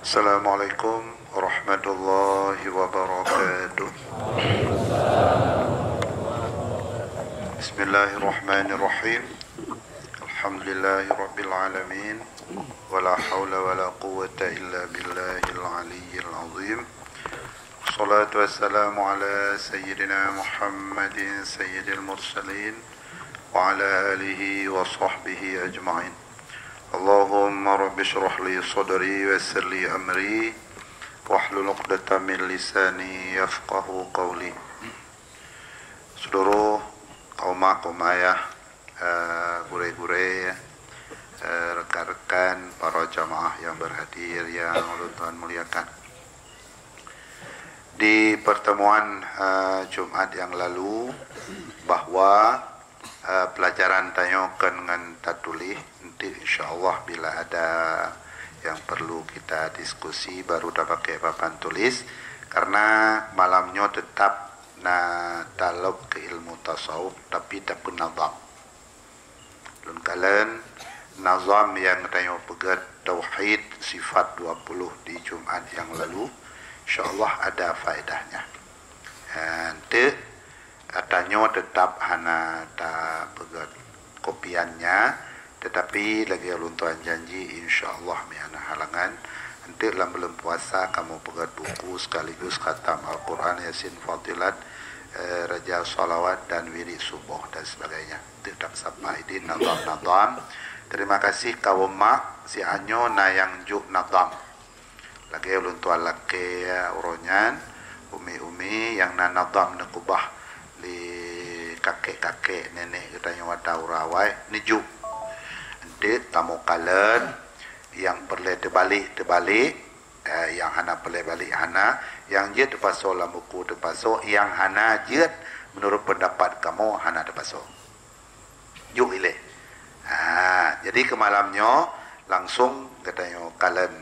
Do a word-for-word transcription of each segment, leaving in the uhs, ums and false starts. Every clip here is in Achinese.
Assalamualaikum warahmatullahi wabarakatuh. Bismillahirrahmanirrahim. Alhamdulillahirabbil alamin. Wala haula wala quwwata illa billahil aliyyil azim. Wassalatu wassalamu ala sayyidina Muhammadin sayyidil mursalin wa ala alihi wa sahbihi ajma'in. Allahumma rabbi shrah li sadri wa yassir li amri wahlul 'uqdatam min lisani yafqahu qawli. Seluruh kaum mak, kaum ayah, eh, gurée-gurée, eh, rekan-rekan para jamaah yang berhadir yang ulôn tuan muliakan. Di pertemuan, eh, Jumat yang lalu, bahwa, eh, pelajaran tanyoe kon ngon tatuléh, nanti insya Allah bila ada yang perlu kita diskusi baru tapakai papan tulis, karena malam nyoe tetap na talop ke ilmu tasawuf tapi tapeunazam. Lôn kalon nazam nyang tanyoe peugét tauhid sifat dua puluh di Jumat nyang lalu, insya Allah ada faedahnya. Eunteuk tanyoe teutap hana tapeugét kopiannya, tetapi lagée ulôn tuan janji, insya Allah meuhana halangan, eunteuk lam buleuen puasa kamoe peugét buku sekaligus khatam Al-Quran, Yasin Fadilat, eh, Raja Salawat dan Wirid Suboh dan sebagainya. Teutap sapai di nazam-nazam. Terima kasih kaum mak, si anyoe na nyang jok nazam. Lagée ulôn tuan lakée uroe nyan, umi-umi nyang na nazam neukeubah lé kakek-kakek nenek geutanyoe watée uroe awai neujok. Eunteuk kamoe kalon nyang peureulée teubalek-teubalek, eh, nyang hana peureulée balek hana, nyang jeuet teupasoe lam buku teupasoe, nyang hana jeuet meunurot peundapat kamoe hana teupasoe. Jok ilée. Ha, jadi keu malam nyoe langsong geutanyoe kalon,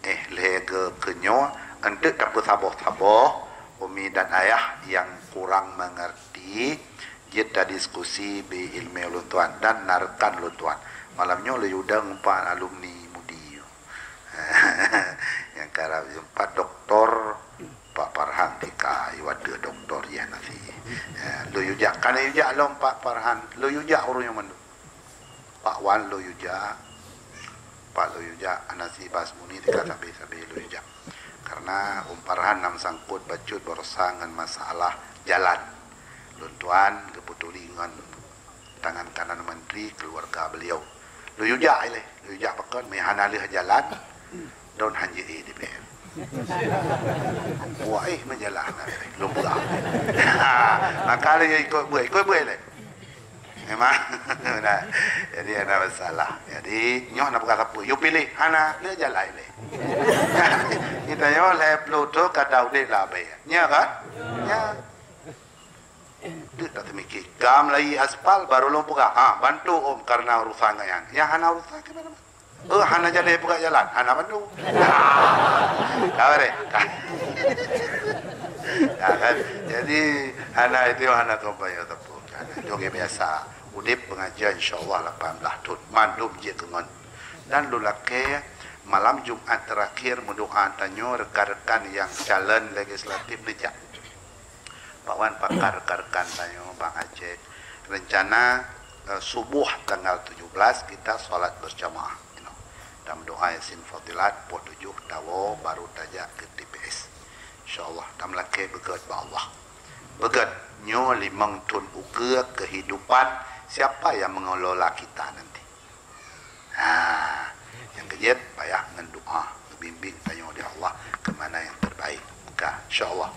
eh, lhée geu-, keu nyoe eunteuk tapeusaboh-saboh umi dan ayah nyang kurang mengerti, jeuet tadiskusi bi ileumé ulôn tuan dan na rekan ulôn tuan. Malam nyoe lôn yue dong pat alumni MUDI. Nyang karab sempat doktor, Pak Farhan tika iwat doktor jih nasi. Eh, lôn yue jak, ka lôn yue jak lom Pak Farhan, lôn yue jak ureuëng nyoe mandum. Pak Wan lôn yue jak, Pak lôn yue jak, Anasi Basmuni tika sabe-sabe lôn yue jak. Karena Om Farhan na meusangkot bacut baroesa ngon masalah jalan. Lôn tuan geupeutuli ngon tangan kanan menteri keluarga beliau. Lôn yue jak ilée, lôn yue jak pakon, meuhana lheueh jalan, don hanjeuet di P M. Buah eh menjalah na lôn buka. Maka lôn ikut buah, ikut buah ilée. Memang. Nah, jadi ada masalah. Jadi nyoe na buka sapu. Yue pilih hana lheueh jalan ilée. Kita yo lheueh puluh tu kata udik lah baik. Nya kan? Nya. Deuh tak teumiki. Gam lai aspal baru lôn peugah. Ha, bantu om karena urusan nyan. Nyang hana urusan ke mana? Oh, hana jadi peugah jalan. Hana bantu. Ka deh. Ya kan? Jadi hana itu hana tumpah ya tepuk. Hana. Itu biasa. Udip pengajian insya-Allah lapan belas tahun. Mandum je kengon. Dan lulakée malam Jumat terakhir mendoa tanyoe rekan-rekan yang calon legislatif lejak. Pak Wan pakar rekan-rekan tanyoe Bang Aceh. Rencana, eh, subuh tanggal tujuh belas kita salat berjamaah. You know. Dan doa Yasin Fadilat pukul tujuh tawo baru tajak ke T P S. Insya-Allah, dan melakée beugét bak Allah. Beugét nyoe limong thon ukeue kehidupan siapa yang mengelola kita nanti. Ha, nyang keujeuet payah ngon doa, geubimbéng tanyoe di Allah ke mana yang terbaik. Ka, insya-Allah.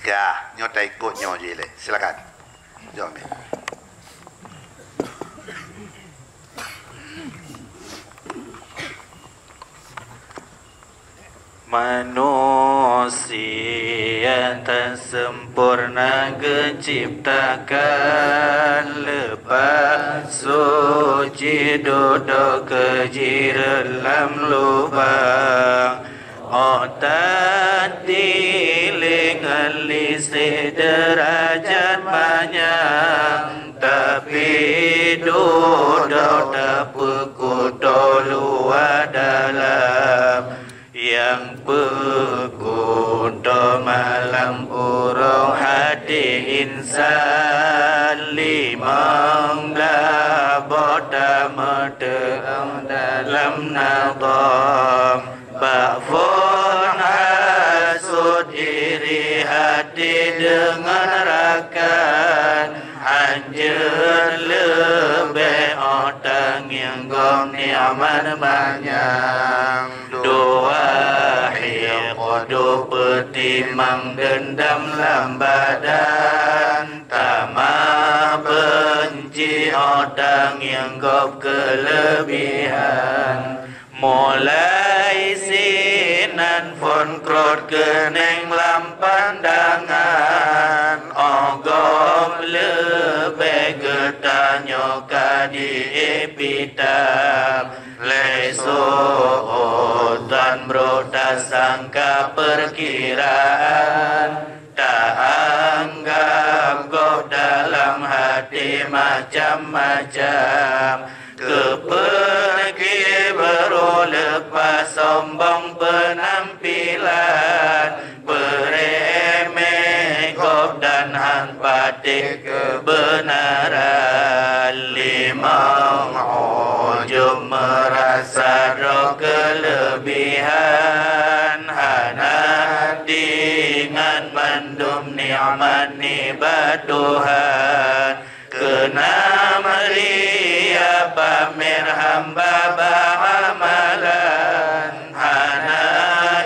Ka, nyoe taikot nyoe je lé. Silakan. Jom. Manusia tak sempurna geuciptakan, leupah suci dudoe keujireut lam lubang. Óh tatiléng ngon liseh deurajat manyang, tapi dudoe tapeukuto luwa dalam. Limong blah boh tameuteu'oh dalam nadham. Bak phon hasut iri hati deungon rakan, hanjeuet leubeh 'oh tangieng gob nikmat manyang. Dua hiqdu peutimang deundam lam badan, tamah beunci 'oh tangieng gob keuleubihan. Mulai sinan phon krot keuneng lam pandangan, 'oh gob leubeh geutanyoe ka di-ék pitang. Lé seuôt tan brok tasangka peukiraan, taanggab gob dalam hati macam-macam. Keupeue kibru leupah sombong peunampilan, beureuméh gob dan han patéh keubeunaran. Limong ujub meurasa droe keuleubihan, hana teuingat mandum nikmat nibak Tuhan. Keunam ria pamer hamba bak amalan, hana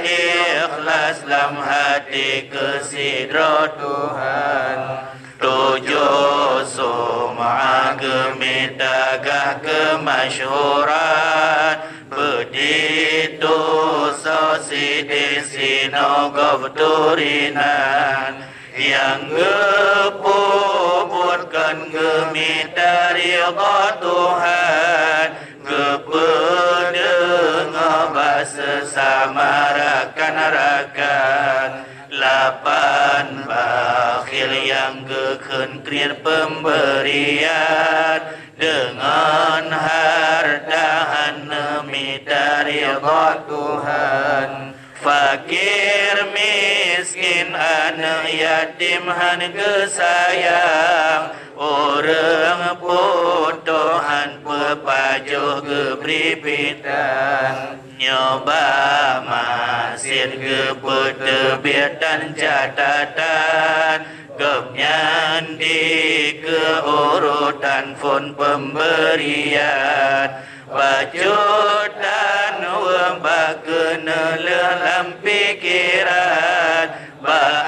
ikhlas lam hati keu sidroe Tuhan. Tujoh sum'ah geumita gah keumasyhuran, beuditusoe sideh sinoe gob turinan. Nyang geupeubuet kon geumita ridha Tuhan, geupeudeungoe bak seusama rakan-rakan. Lapan bakhil nyang geukheun kriet peumberian, deungon hareuta han neumita ridha Tuhan. Fakir miskin, aneuëk yatim han geusayang, ureuëng putôh han peupajoh geubri pitan. Nyoe bak maséh geupeuteubiet tan catatan, gobnyan dikeue urotan phon peumberian. Bacut tan weueh bak keuneulheueh lam pikeran, bak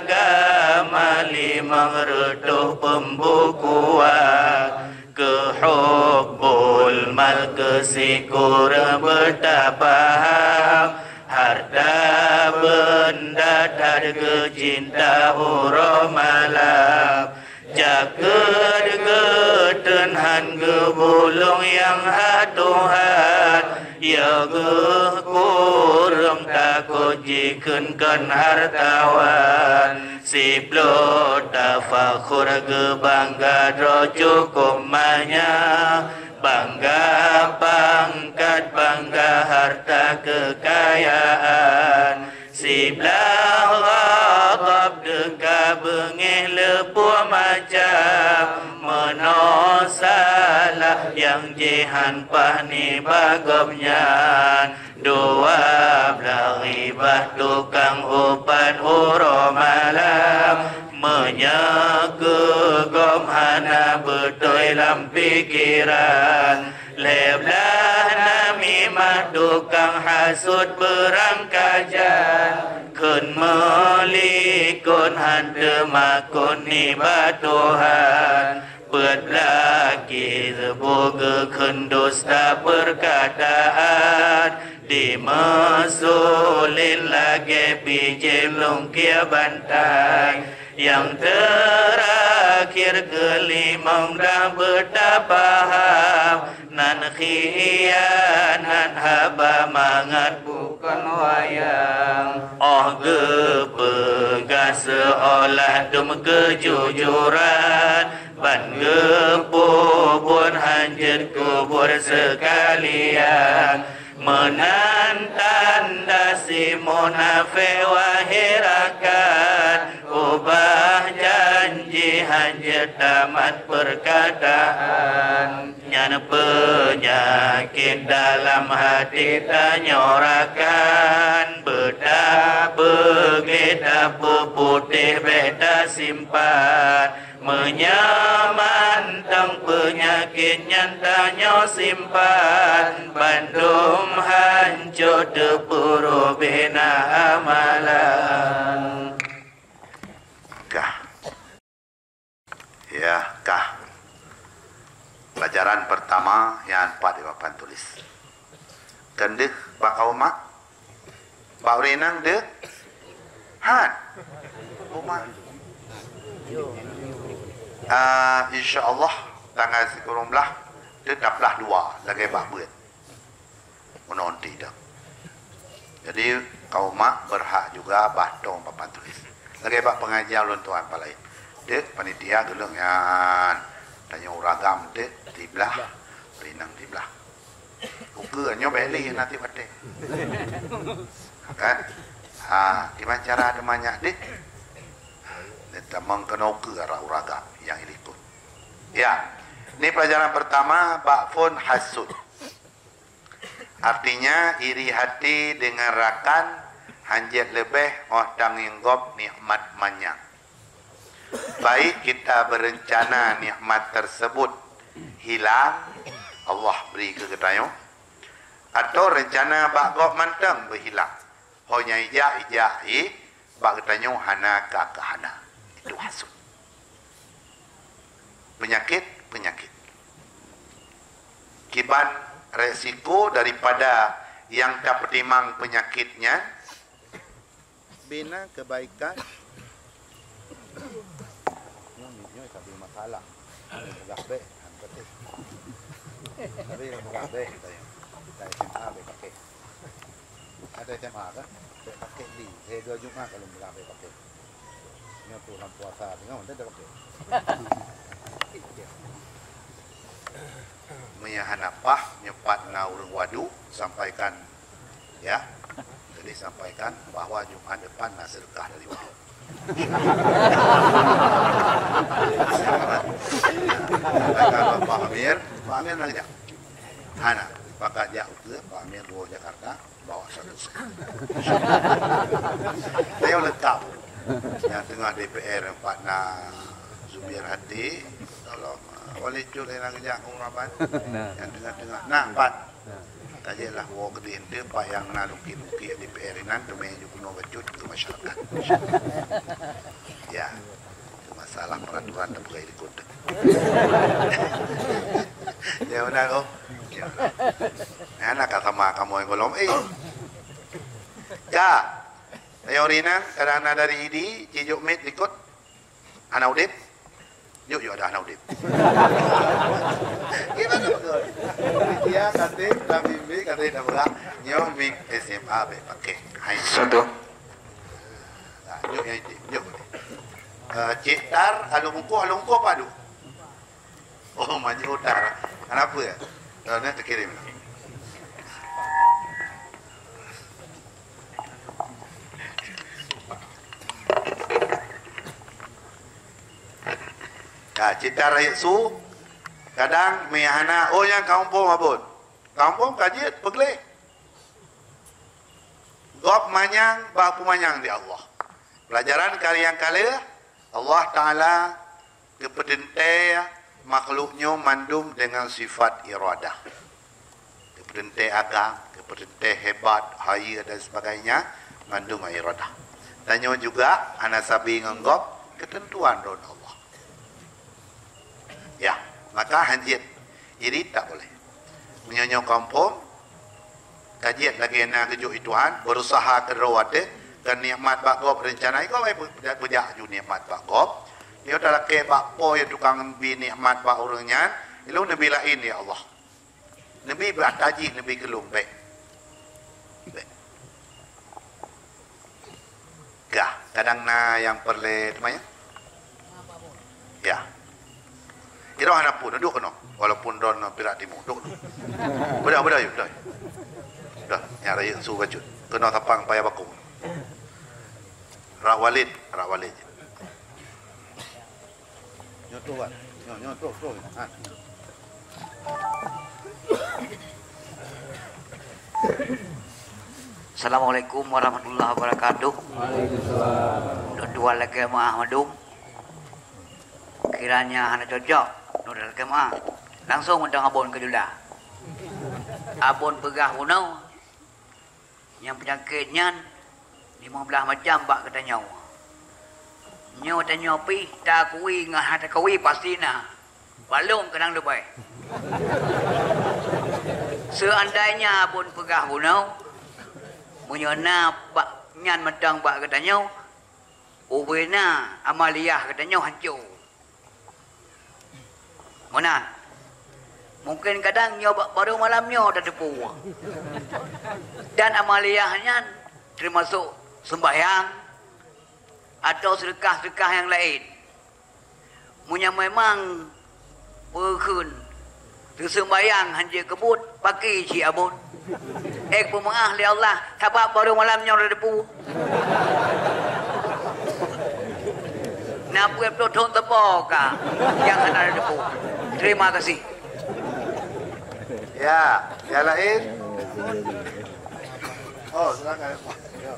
agama limong reutôh peumbukuan. Keu hubbul mal keu sikureueng beutapaham, hareuta beunda that geucinta uroe malam. Jakeuet geuteun han geubulong nyang ha Tuhan, yôh geuh kureueng takot jikheun kon hareutawan. Siploh tafakhur geubangga droe cukôp manyang, bangga pangkat, bangga hareuta keukayaan. Siblah ghadab teuka beungéh leupah macam, meunoe salah nyang jihan paih nibak gobnyan. Dua blaih ghibah tukang upat uroe malam, meunyoe keu gob hana beutôi lam pikeran. Lhée blaih namimah tukang hasut beurangkajan, kheun meulikot han teumakot nibak Tuhan. Peuet blaih kizbu geukheun dusta peurkataan, dimeusulet lagée bijéh lungkiek bantai. Nyang teurakhir keulimong blaih beutapaham, nan khianat haba mangat bukon wayang. Óh geupeugah seuolah dum keujujuran, ban geupeubuet han jeuet kubur seukalian. Meunan tanda si munafék wahé rakan, ubah janji hanjeuet tamat peurkataan. Nyan peunyakét dalam hati tanyoe rakan, beuta beugét tapeuputéh bék tasimpan. Meunyoe mantong peunyakét nyan tanyoe simpan, bandum hanco teupeurobéh na amalan. Kah. Ya, kah. Pelajaran pertama nyang pat di papan tulis. Keuneuk bak kaum mak. Bak ureueng inong deuh? Han. Umat. Ah, insya Allah tanggal sikureueng blaih deuh tablah dua lagèe bak beuet. Meunan tidak. Jadi kaum mak berhak juga bah tong papan tulis. Lagèe bak pengajian ulôn tuan palai. Deuh panitia geuleueng nyan. Tanyoe ureueng agam deuh tiblah, ureueng inong tiblah. Ukeue nyoe bèk lé na tiep até. Kan? Ha, kiban cara teuma nyak deh. Tamong keunoe ukeue arah uraga nyang ilikot. Ya. Ni pelajaran pertama, bak phon hasut. Artinya, iri hati dengan rakan hanjeuet leubeh óh tangieng gob nikmat manyang. Baik kita berencana nikmat tersebut hilang, Allah bri keu geutanyoe, atau rencana bak gob mantong beuhilang. Ho nyang ijak, ijak, i, bak geutanyoe hana ka keuhana. Itu hasut. Penyakit, penyakit. Kiban resiko daripada nyang tapeutimang penyakit nyan, bina kebaikan. Nyoe, nyoe sabe masalah. Peugah bèk, han patéh. Tapi peugah bèk, kita yang, kita S M A bèk pakai. Ada S M A kan? Bèk pakai di, eh, dua Jumat kalau peugah bèk pakai. Nyoe tu lam puasa tengok, dah pakai. Meunyo hana paih, nyoe pat na ureueng wadu, sampaikan. Ya. Jadi sampaikan bahwa Jumat depan na sedekah dari Ujung. Sampaikan Pak Amir, Pak Amir nak jak. Hana, pakat jak ukeue, Pak Amir bawa Jakarta, bawa satu. Saya lengkap. Yang tengah D P R empat na Zubir Hati, tolong, ah, Walid Cut nak jak ke Uraban. Nah. Yang tengah-tengah. Nah, empat. Nah. Kajilah woe keudeh ente, Pak, nyang na lukik-lukik D P R inan, teumé ju keunoe bacut keu masyarakat. Ya, itu masalah peraturan dan pegawai likot. Ya, benar, oh. Ya. Nah, nak sama kamu yang golom, eh. Ya, ayo Rina, karena dari idi, cijuk mit likot. Hana udép? Yuk, yuk, ada hana udép. Gimana betul? Dia katé, lam mimpi, katé dah berak. Nyoe mik S M A bèk pakai. Hai. Satu. Nah, yuk, ya, yuk. Eh, Cik Tar, alun mungkuh, alun mungkuh apa tu? Oh, maju Tar. Kenapa ya? Kalau nak terkirim. Ka cita rayeuk su, kadang meuhana, oh, nyang ka muphom abon. Ka muphom ka jeuet peugleh. Gob manyang bak peumanyang di Allah. Pelajaran kali nyang ka lheueh, Allah Taala geupeuteuntèe makhluk nyoe mandum deungon sifat iradah. Geupeuteuntèe agam, geupeuteuntèe hebat, hayeue dan sebagainya, mandum iradah. Tanyoe juga hana sabe ngon gob keuteuntuan Droen Allah. Ya, maka hanjeuet iri tak boleh. Meunyoe nyoe ka muphom, ka jeuet lagèe na geujok i Tuhan, berusaha keudroe watèe, kan nikmat bak gob reuncana gob ai beujak ju nikmat bak gob. Nyoe talakèe bak po nyang tukang bi nikmat bak ureueng nyan, ilôn neubi laén, ya Allah. Neubi bak tajih, neubi keu lôn, bèk. Bèk. Gah, kadang na nyang peureulèe teuma nyan? Ya. Iroh hana pun, duek keunoe. Walaupun droen pirak timu, duek keunoe. Beudah, beudah, yuk, beudah. Dah, nyan rayeuk su bacut. Keunoe sapang paya bakong. Rak Walid, rak Walid. Assalamualaikum warahmatullahi wabarakatuh. Tuan-tuan lagèe meuah mandum. Kiranya hana cocok, tuan-tuan lagèe meuah. Langsung mantong Abon keu Jula. Abon peugah bunoe, nyang peunyakét nyan limong blaih macam bak geutanyoe. Nyoe tanyoe pih takui ngon hana takui pasti na. Balong keunong leubeh. Seuandainya Abon peugah bunoe, meunyoe na bak nyan mantong bak geutanyoe, ubena amaliah geutanyoe hanco. Meunan. Mungken kadang nyoe ba-, barô malam nyoe tateupeue. Dan amaliah nyan teumasok seumbahyang atau seudeukah-seudeukah nyang laén. Meunyoe memang peukheun teuseumbahyang hanjeuet keubuet, pakri cit Abon. Ék peumeu'ah lé Allah, sabab barô malam nyoe tateupeue. Na peuet ploh thon teupo ka nyang hana tateupeue. Terima kasih. Ya, yang lain? Oh, silakan. Ya.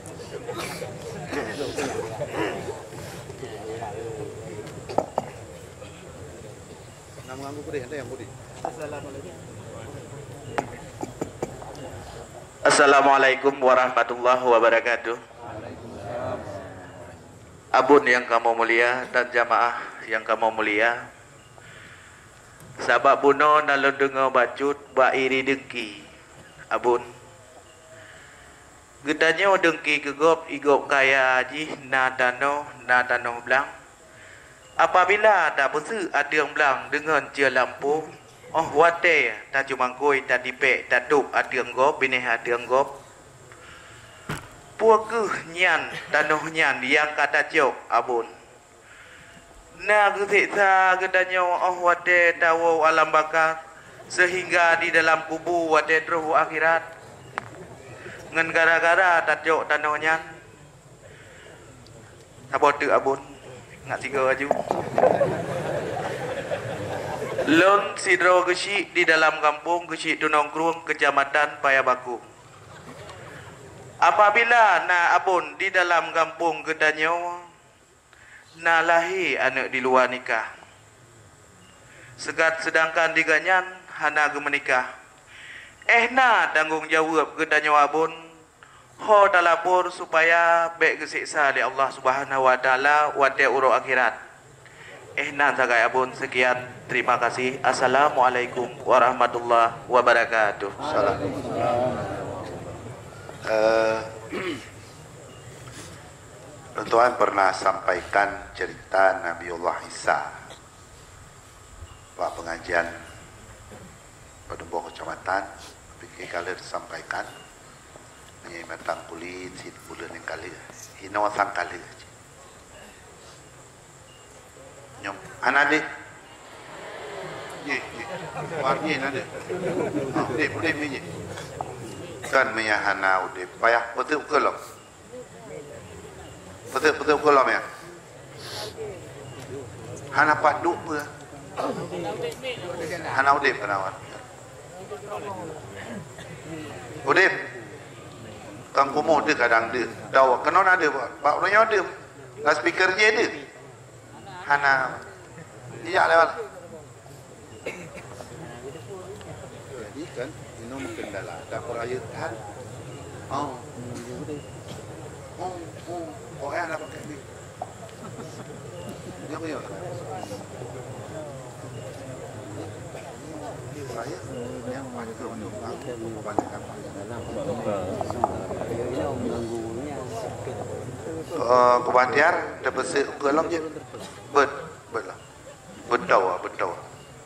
Assalamualaikum warahmatullahi wabarakatuh. Abon nyang kamoe mulia dan jamaah nyang kamoe mulia, sabab bunoe na lôn deungoe bacut bak iri deungki. Abon, geutanyoe deungki keu gob, i gob kaya jih na tanoh, na tanoh blang. Apabila tapeuseuk ateueng blang deungon ceu lampôh, óh watèe tacumangkôi, tatipék, tatôb ateueng gob, binéh ateueng gob, peue kheueh nyan tanoh nyan nyang ka tacok, Abon? Na geuseksa geutanyoe óh watèe tawoe u alam baka, seuhingga di dalam kubu watèe troh u akhirat, ngon gara-gara tacok tanoh nyan. Saboh teuk, Abon, ngat sigoe aju. Lôn sidroe geuchik di dalam gampông Geuchik Tunong Krueng, Keucamatan Paya Bakong. Apabila na Abon di dalam gampông geutanyoe, na lahé aneuk di luwa nikah. Seugat seudangkan di gobnyan hana geumeunikah. Éh na tanggong jaweueb geutanyoe Abon, ho talapor supaya bèk geuseksa lé Allah Subhanahu wa Taala watèe uroe akhirat. Éh nan sagai Abon, seukian, terima kasih. Assalamualaikum warahmatullahi wabarakatuh. Salam. Eh, Tuan pernah sampaikan cerita Nabiullah Isa bak pengajian padum boh kecamatan, pikir ka lheueh disampaikan, meunyoe mantong kulit sit buleuen nyang ka lheueh, hinoe sang ka lheueh. Nyoe hana deh. Jih, jih. War jih na deh. Ha, udép, udép ni jih. Kan meunyoe hana udép, payah beutôi ukeue lom. Beutôi, beutôi ukeue lom ya. Hana pat duek peue. Hana udép, hana wat. Udép. Kang kumoh deuh kadang deuh. Dawa keunoe na deuh bak, bak uroe nyoe deuh. Loudspeaker jih deuh. Hana. Ijak lewat. Jadi kan, inoe meukeundala dapur ayeuk that. Oh. Oh, oh. Oh, eh, ada pakai ni. Dia punya. Saya yang pakai tu, kebanyakan pakai. Eh, Kubantiar, terpesik ke dalam je. Bet, bet lah. Beutôi, beutôi.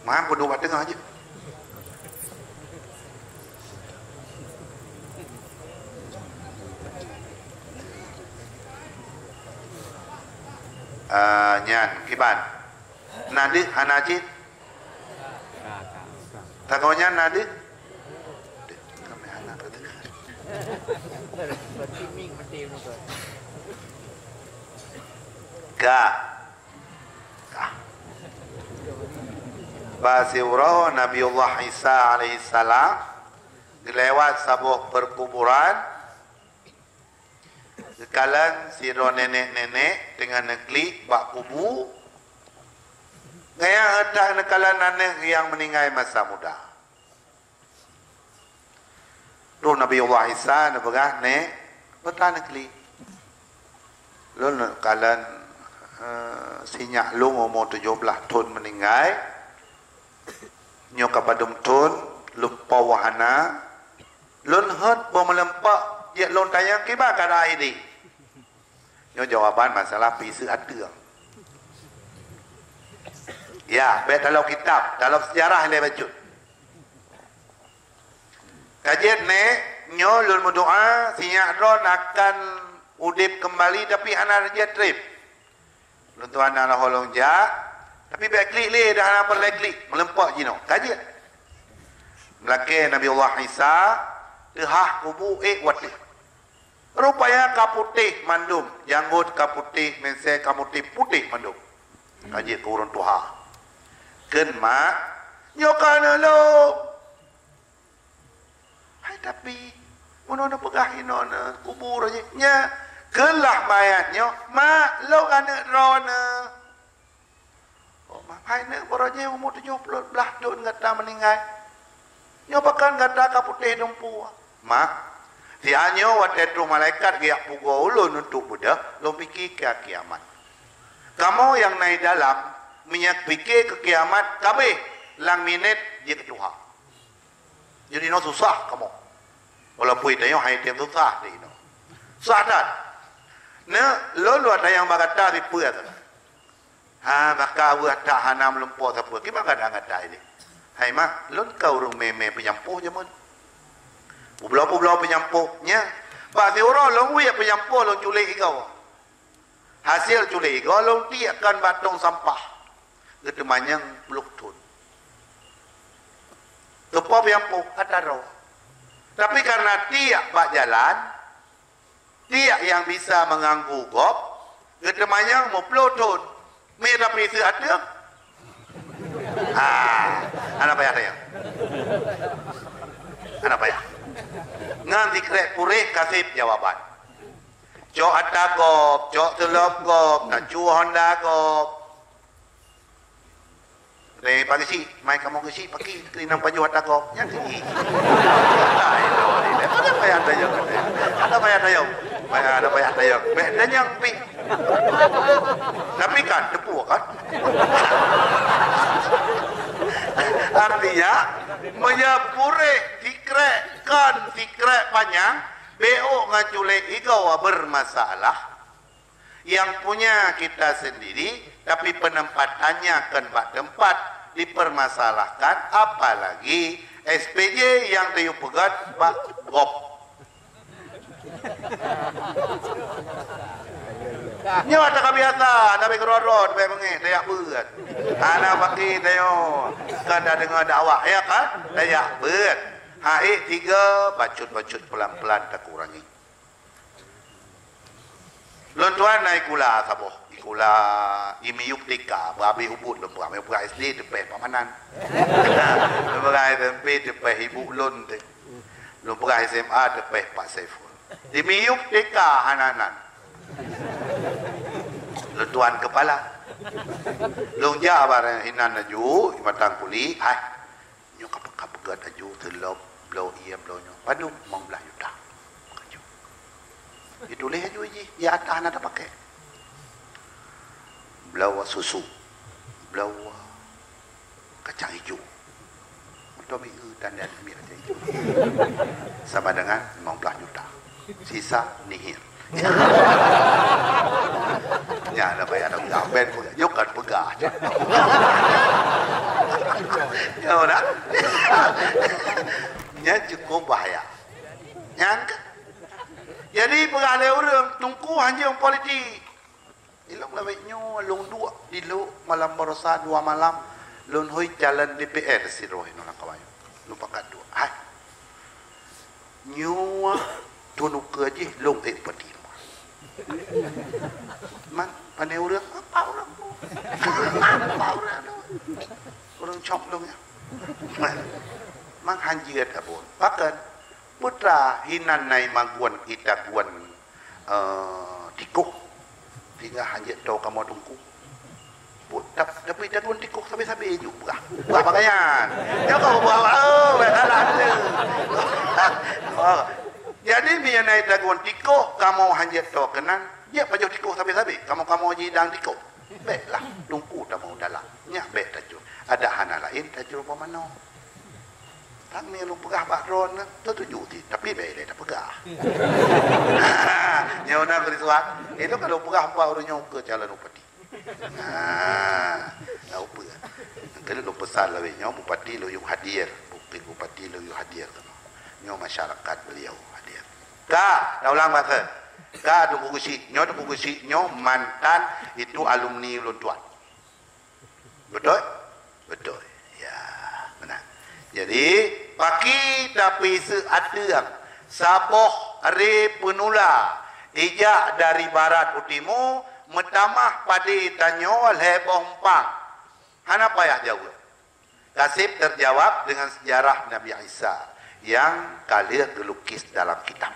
Meuhan peuduek bak teungoh jih. Ah, nyan, kiban. Na deuh hana cit? Tangoh nyan na deuh? Deuh, kami hana keudeuh. Ka. Ka. Bak siuroe Nabiullah Isa alaihissalam geulewat saboh peukuburan, geukalon sidroe nenek-nenek teungoh neuklik bak kubu, ngon nyang that neukalon aneuk nyang meuninggai masa muda. Troh Nabiullah Isa neupeugah, "Nek, peue tan neuklik? Lôn neukalon, eh, sinyak lôn umu tujoh blaih thon meuninggai. Nyoe ka padum thon, lumpoe hana. Lôn hot boh meuleumpok, jeuet lôn tanyong kiban keuadaan idéh." Nyoe jawaban masalah pih seuhat teuh. Ya, bèk taloe kitab, taloe seujarah ilèe bacut. Ka jeuet nek, nyoe lôn meudoa, sinyak droen akan udép keumbali, tapi hana jeuet trép. Lôn tuan na lôn jak, tapi bèk klik lé, dah hana peureulèe klik, meuleumpok jinoe. Ka jeuet. Meulakèe Nabiullah Isa, teuhah kubu ék watèe. Rupanya ka putéh mandum, janggot ka putéh, meusé ka putéh, putéh mandum. Ka jeuet keu ureueng tuha. Kheun mak, "Nyoe ka aneuk lôn." "Hai tapi, meunoe neupeugah inoe neukubu roh jih." "Nya, kheun lah mayat nyoe, 'Mak, lôn aneuk droeneuh.'" "Oh, mak, hai neuk, baroe jih umu tujoh ploh blaih thon gata meuninggai. Nyoe pakon gata ka putéh dumpeue?" "Mak, siat nyoe watèe troh malaikat geujak pugoe ulôn untuk beudôh, lôn pike keu kiamat. Kamoe nyang na di dalam, meunyoe pike keu kiamat, ka abéh lam minét jeuet keu tuha. Jadi nyoe susah kamoe." Walaupun tanyoe hai tem susah di inoe. Susah that. Neuk, lôn lôn tanyong bak gata sipeue sagai. Ha, maka weueh that hana meulumpoe sapeue. Kiban keuadaan gata ilèe? "Hai mak, lôn ka ureueng mè-mè peunyampôh jameun. Peubloe-peubloe peunyampôh, nya. Bak siuroe lôn wiek peunyampôh lôn culek igoe. Hasil culek igoe lôn tiek kon bak tong sampah. Geuteumanyong ploh thon. Keupeue peunyampôh?" "Atra droe. Tapi kareuna tiek bak jalan, tiek nyang bisa meuganggu gob, geuteumanyong meuploh thon. Mè tapi seuhat teuh?" Ha, hana payah tanyong. Hana payah. Ngon sikrek puréh ka sép jawaban. Cok atra gob, cok teulop gob, tacu honda gob. Lé Pak Geuchik, mai kamoe Geuchik, paki keulinang pajoh atra gob. Nyan Geuchik. Hana payah tanyong. Hana payah tanyong. Hana payah tanyong. Bèk tanyong pih. Tapi kan, teupeue kan? Artinya, meunyoe puréh sikrek kon sikrek panyang, beuh ngon culek igoe bermasalah. Nyang punya kita sendiri, tapi penempatannya kon bak teumpat dipermasalahkan, apalagi S P J nyang tayue peugöt bak gob. Nyoe atra ka biasa, tapi keudroe-droe, tapi beungéh, tajak beuet. Hana paki tanyoe, kon tadeungoe dakwah, ya kan? Tajak beuet. Hai tiga, bacut-bacut pelan-pelan takurangi. Lôn tuan na sikula saboh, sikula i miyueb T K, beuhabéh ubit lôn peugah, miyueb peugah S D teupèh Pak Manan. Lôn peugah S M P teupèh ibu lôn teuh. Lôn peugah S M A teupèh Pak Saiful. Di miyueb T K hana nan. Lôn tuan keupala. Lôn jak bak inan laju, i Batang Kulit, hai. Nyoe ka, ka peugöt laju, teulop, bloe ié, bloe nyoe. Padum? Limong blaih juta. Laju. Jituléh laju jih, di atah hana tapakèk. Bloe susu. Bloe kacang ijo. Meutomi eu dan dan miet kacang ijo. Sama dengan limong blaih juta. Sisa nihil. Nyan hana payah tapeugah, ben peugah. Nyoe kan peugah. Nyoe dah. Nyan cukup bahaya. Nyan kan? Jadi peugah lé ureueng, teungku hanjeuet politik. Ilôn lawét nyoe lôn duek di Lhok malam baroesa dua malam, lôn hôi calon D P R sidroe inoe lam kawan. Lôn pakat duek. Hai. Nyoe teunuka jih lôn ék peutimang. Man, pane ureueng, apa ureueng tu? Apa ureueng tu? Ureueng Nyok lôn nyan. Mang hanjeuet abon. Pakon? Putra hinan nai maguan itaguan, eh, tikoh. Tinggai hanjeuet toe kamoe teungku. Pu-, tap-, tapi itaguan tikoh sabe-sabe ju peugah. Peugah pakaian. Nyoe kau peugah, oh, baik salah tu. Oh. Jadi, meunyoe nai itaguan tikoh, kamoe hanjeuet toe keunan, jeuet pajoh tikoh sabe-sabe. Kamoe-kamoe ji dang tikoh. Bèklah, teungku tamong dalam. Nyak bèk tacue. Ada hana laén tacue pamano. Tang ni lôn peugah bak droeneuh, teutuju cit, tapi bèk ilèe tapeugah. Nyoe na keurisuan. Itu kalau peugah bak ureueng nyoe keu calon bupati. Nah, tahu apa? Kali lôn pesan lawét nyoe bupati lôn yue hadir, bukti bupati lôn yue hadir tu. Nyoe masyarakat beliau hadir. Ka, dah ulang bahasa. Ka Teungku Geuchik, nyoe Teungku Geuchik nyoe mantan itu alumni ulôn tuan. Beutôi? Beutôi. Ya, meunan. Jadi, paki tapi seu ateueng, saboh ré peunula, ijak dari barat u timu, meutamah padé tanyoe lhèe boh umpang. Hana payah jaweueb. Kaseb terjawab dengan sejarah Nabi Isa nyang ka lheueh geulukis dalam kitab.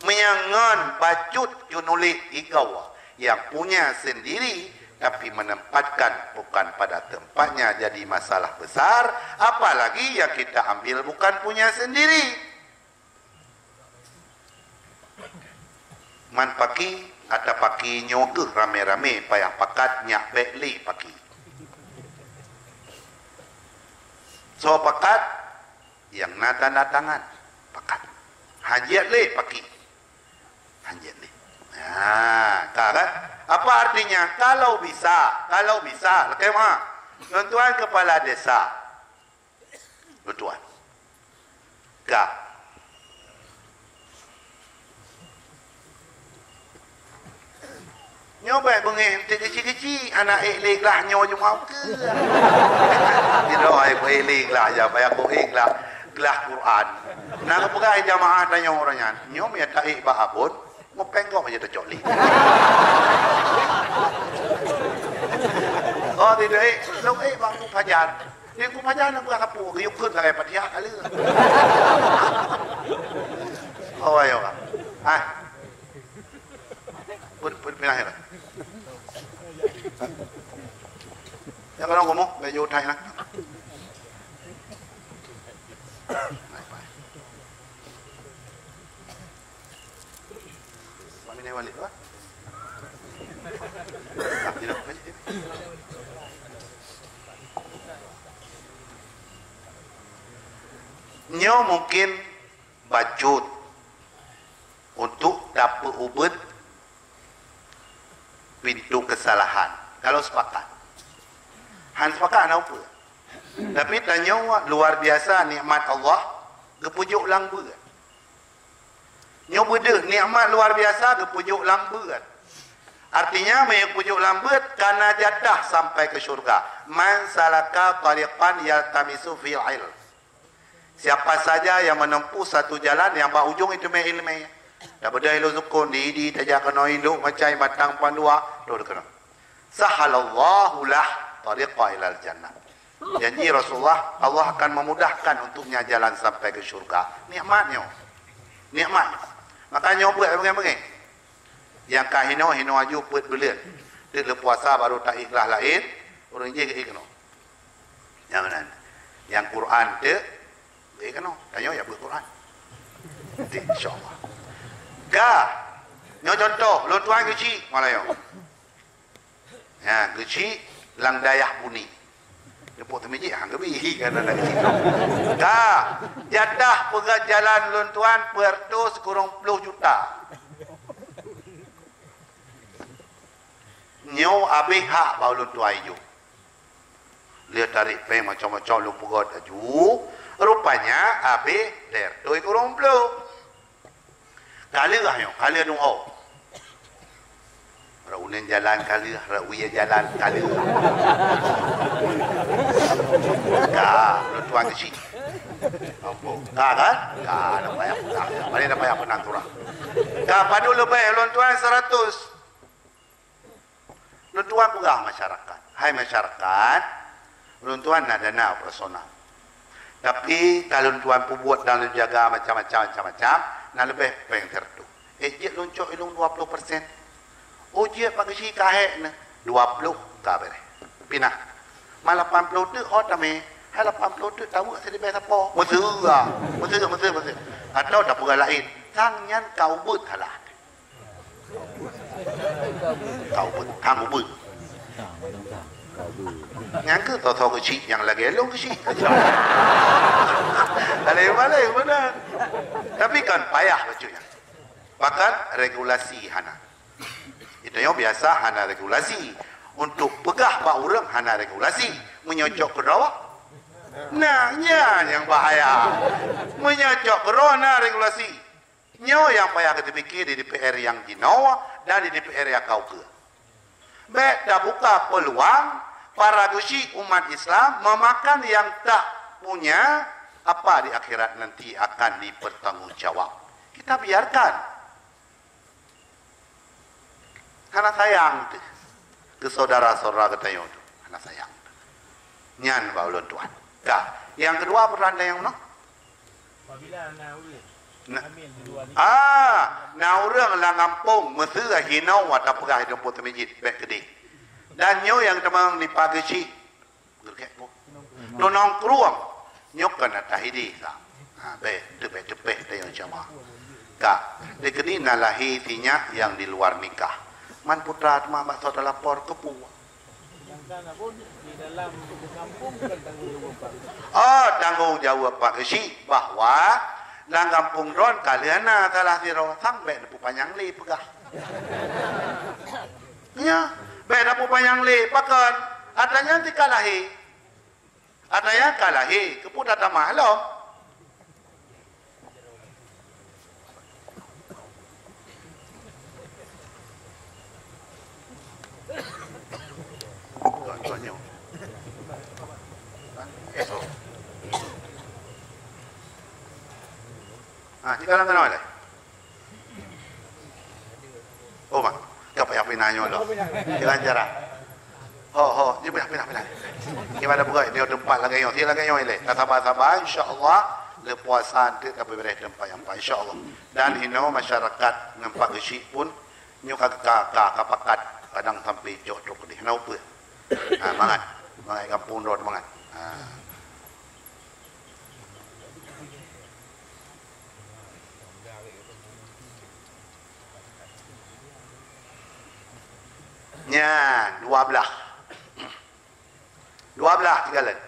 Meunyoe ngon bacut keunuléh igoe nyang punya sendiri, tapi menempatkan bukan pada tempatnya jadi masalah besar, apalagi yang kita ambil bukan punya sendiri. Man paki, ata paki nyoe keuh ramé-ramé payah pakat nyak bèk lé paki. Soe pakat? Nyang na tanda tangan pakat. Hanjeuet lé paki. Hanjeuet lé. Nah, ka kan? Apa artinya? Kalau bisa, kalau bisa, lakèe meu'ah. Lôn tuan kepala desa. Lôn tuan. Ka. Nyoe bèk beungèh eunteuk keuchik-keuchik, hana ék lé glah nyoe jumawa keu. Sidroe ai beu ék lé glah, ya, payah beu ék glah, glah Quran. Na geupeugah jamaah tanyoe uroe nyan, nyoe meunyo taék bak abon, meupéng gob aja tacok lé. Oh, tidak ék, lôn ék bak Abu Fajar. Di Abu Fajar na beurapa? Geuyue kheun sagai Fatihah kali. Oh, ayo, Kak. Hai. Put, put, pinah ya. Ya, kalau ngomong, baju utai lah. Mak Minah balik, apa? Ah, tidak, apa je? Nyoe mungkin bacut untuk tapeuubeuet pintoe keusalahan. Kalau sepakat. Han sepakat hana upeue. Tapi tanyoe luar biasa nikmat Allah geupeujok lam beuet. Nyoe beudeuh nikmat luar biasa geupeujok lam beuet. Artinya, meunyo geupeubuet lam beuet, kana jatah sampai keu syeuruga. "Man salaka tariqan yaltamisu fihi ilm." Siapa saja yang menempuh satu jalan yang bak ujong itu mé ileumé. Tabeudôh ilok sukon di, di tajak keunoe ilok macai batang pandua, lheuh keunoe. Sahalallahu lah tariqa ilal jannah. Janji Rasulullah, Allah akan memudahkan untuknya jalan sampai ke syurga. Nikmat nyoe. Nikmat nyoe. Maka nyoe buet beungéh-beungéh. Nyang ka hinoe, hinoe aju peuet buleuen. Teuk lheueh puasa baru taék glah laén, ureueng jih geuék keunoe. Nyang meunan. Nyang Quran teuk geuék keunoe. Tanyoe ya buet Quran. Nanti, insya Allah. Ka. Nyoe contoh, lôn tuan geuchik, Malayo. Ha, geuchik lam dayah Buni. Teupok teumijik, ha, geubi, kan ada geuchik. Ka, jatah peugöt jalan lôn tuan peuet reutôh sikureueng ploh juta. Nyoe abéh hak bak ulôn tuan ijok. Lheueh tarék péng macam-macam lôn peugöt aju, rupanya abéh lhèe reutôh sikureueng ploh. Ka lheueh nyoe, ka lheueh nyoe. Rot uneuen jalan ka lheueh, rot wie jalan ka lheueh. Ka, lôn tuan geuchik. Ampôn. Ka kan? Ka, na payah peunang. Mari na payah peunang turah. Ka, padum leubeh lôn tuan seuratus. Lôn tuan peugah masyarakat, "Hai masyarakat, Ulôn tuan na dana operasional. Tapi ka lôn tuan peubuet dan lôn jaga macam-macam, macam-macam, na leubeh péng sireutoh. Eh, jeuet lôn cok ilôn dua ploh persen. Oh, jeuet Pak Geuchik, ka hék neuh. Dua ploh ka beureh. Pinah. Ma lapan ploh teuk ho tamé. Hai lapan ploh teuk tawök siribèe sapo. Meuseu ah. Meuseu, meuseu, meuseu. Atau tapeugah laén. Sang nyan ka ubeut salah. Ka ubeut, hang ubeut. Nyang keu tho-tho Geuchik nyang lagèe lôn Geuchik. Alai-alai beuna. Tapi kan payah bacut nyan. Bahkan regulasi hana. Geutanyoe biasa hana regulasi. Untuk peugah bak ureueng hana regulasi. Meunyoe cok keudroe, nah, nyan nyang bahaya. Meunyoe cok keudroe na regulasi. Nyoe nyang payah geuteupiké di D P R nyang jinoe dan di D P R nyang ka ukeue. Bèk tabuka peuluang para geuchik umat Islam meumakan nyang tak punya, apa di akhirat nanti akan dipertanggungjawab. Kita biarkan. Hana sayang teuh keu syedara-syedara geutanyoe teuh. Hana sayang teuh. Nyan bak ulôn tuan. Ka. Nyang keudua, peureutan nyang meunoe. Apabila na ureueng Na- hamil di luwa nikah. Ah, na ureueng lam gampông, meuseu hinoe atawa peugah hidong po teumijit, bèk keudeh. Dan nyoe nyang teuma nipa geuchik. Geureukék boh. Tunong krueng. Nyoe kon ata hideh ka. Ha, bèk, teupeh-teupeh tayong jamaah. Ka, di keudeh na lahé sinyak nyang di luar nikah. Man putra teuma bak soe talapor keu peue? Nyang kana pun di dalam kampung bukan tanggung jaweueb Pak Geuchik. Oh, tanggung jaweueb Pak Geuchik bahwa lam gampông droen ka lheueh na salah sidroe, sang bèk neupeu panyang lé peugah. Nyo, bèk neupeu panyang lé, pakon? Ata nyan tika lahé. Ata nyan ka lahé, keupeue tatamah lom? Kon, kon nyoe. Ah, di kalangan awak lain. Oh, mak. Ka payah pinah nyoe lah. Jalan jarak. Ho, ho, ni pinah, pinah, pinah. Kiban dah pegawai, dia tempat lagèe nyoe, dia lagèe nyoe ilèe. Ka sabar-sabar, insya-Allah, le puasa nanti tapi bereh tempat nyang empat, insya-Allah. Dan inoe masyarakat ngon Pak Geuchik pun nyoe ka, ka, ka, ka pakat kadang sampai jok trok deh. Hana upeue. Ha, mangat. Mangat gampông droe mangat. Ha. Nyan, dua blah. Dua blah tinggalan.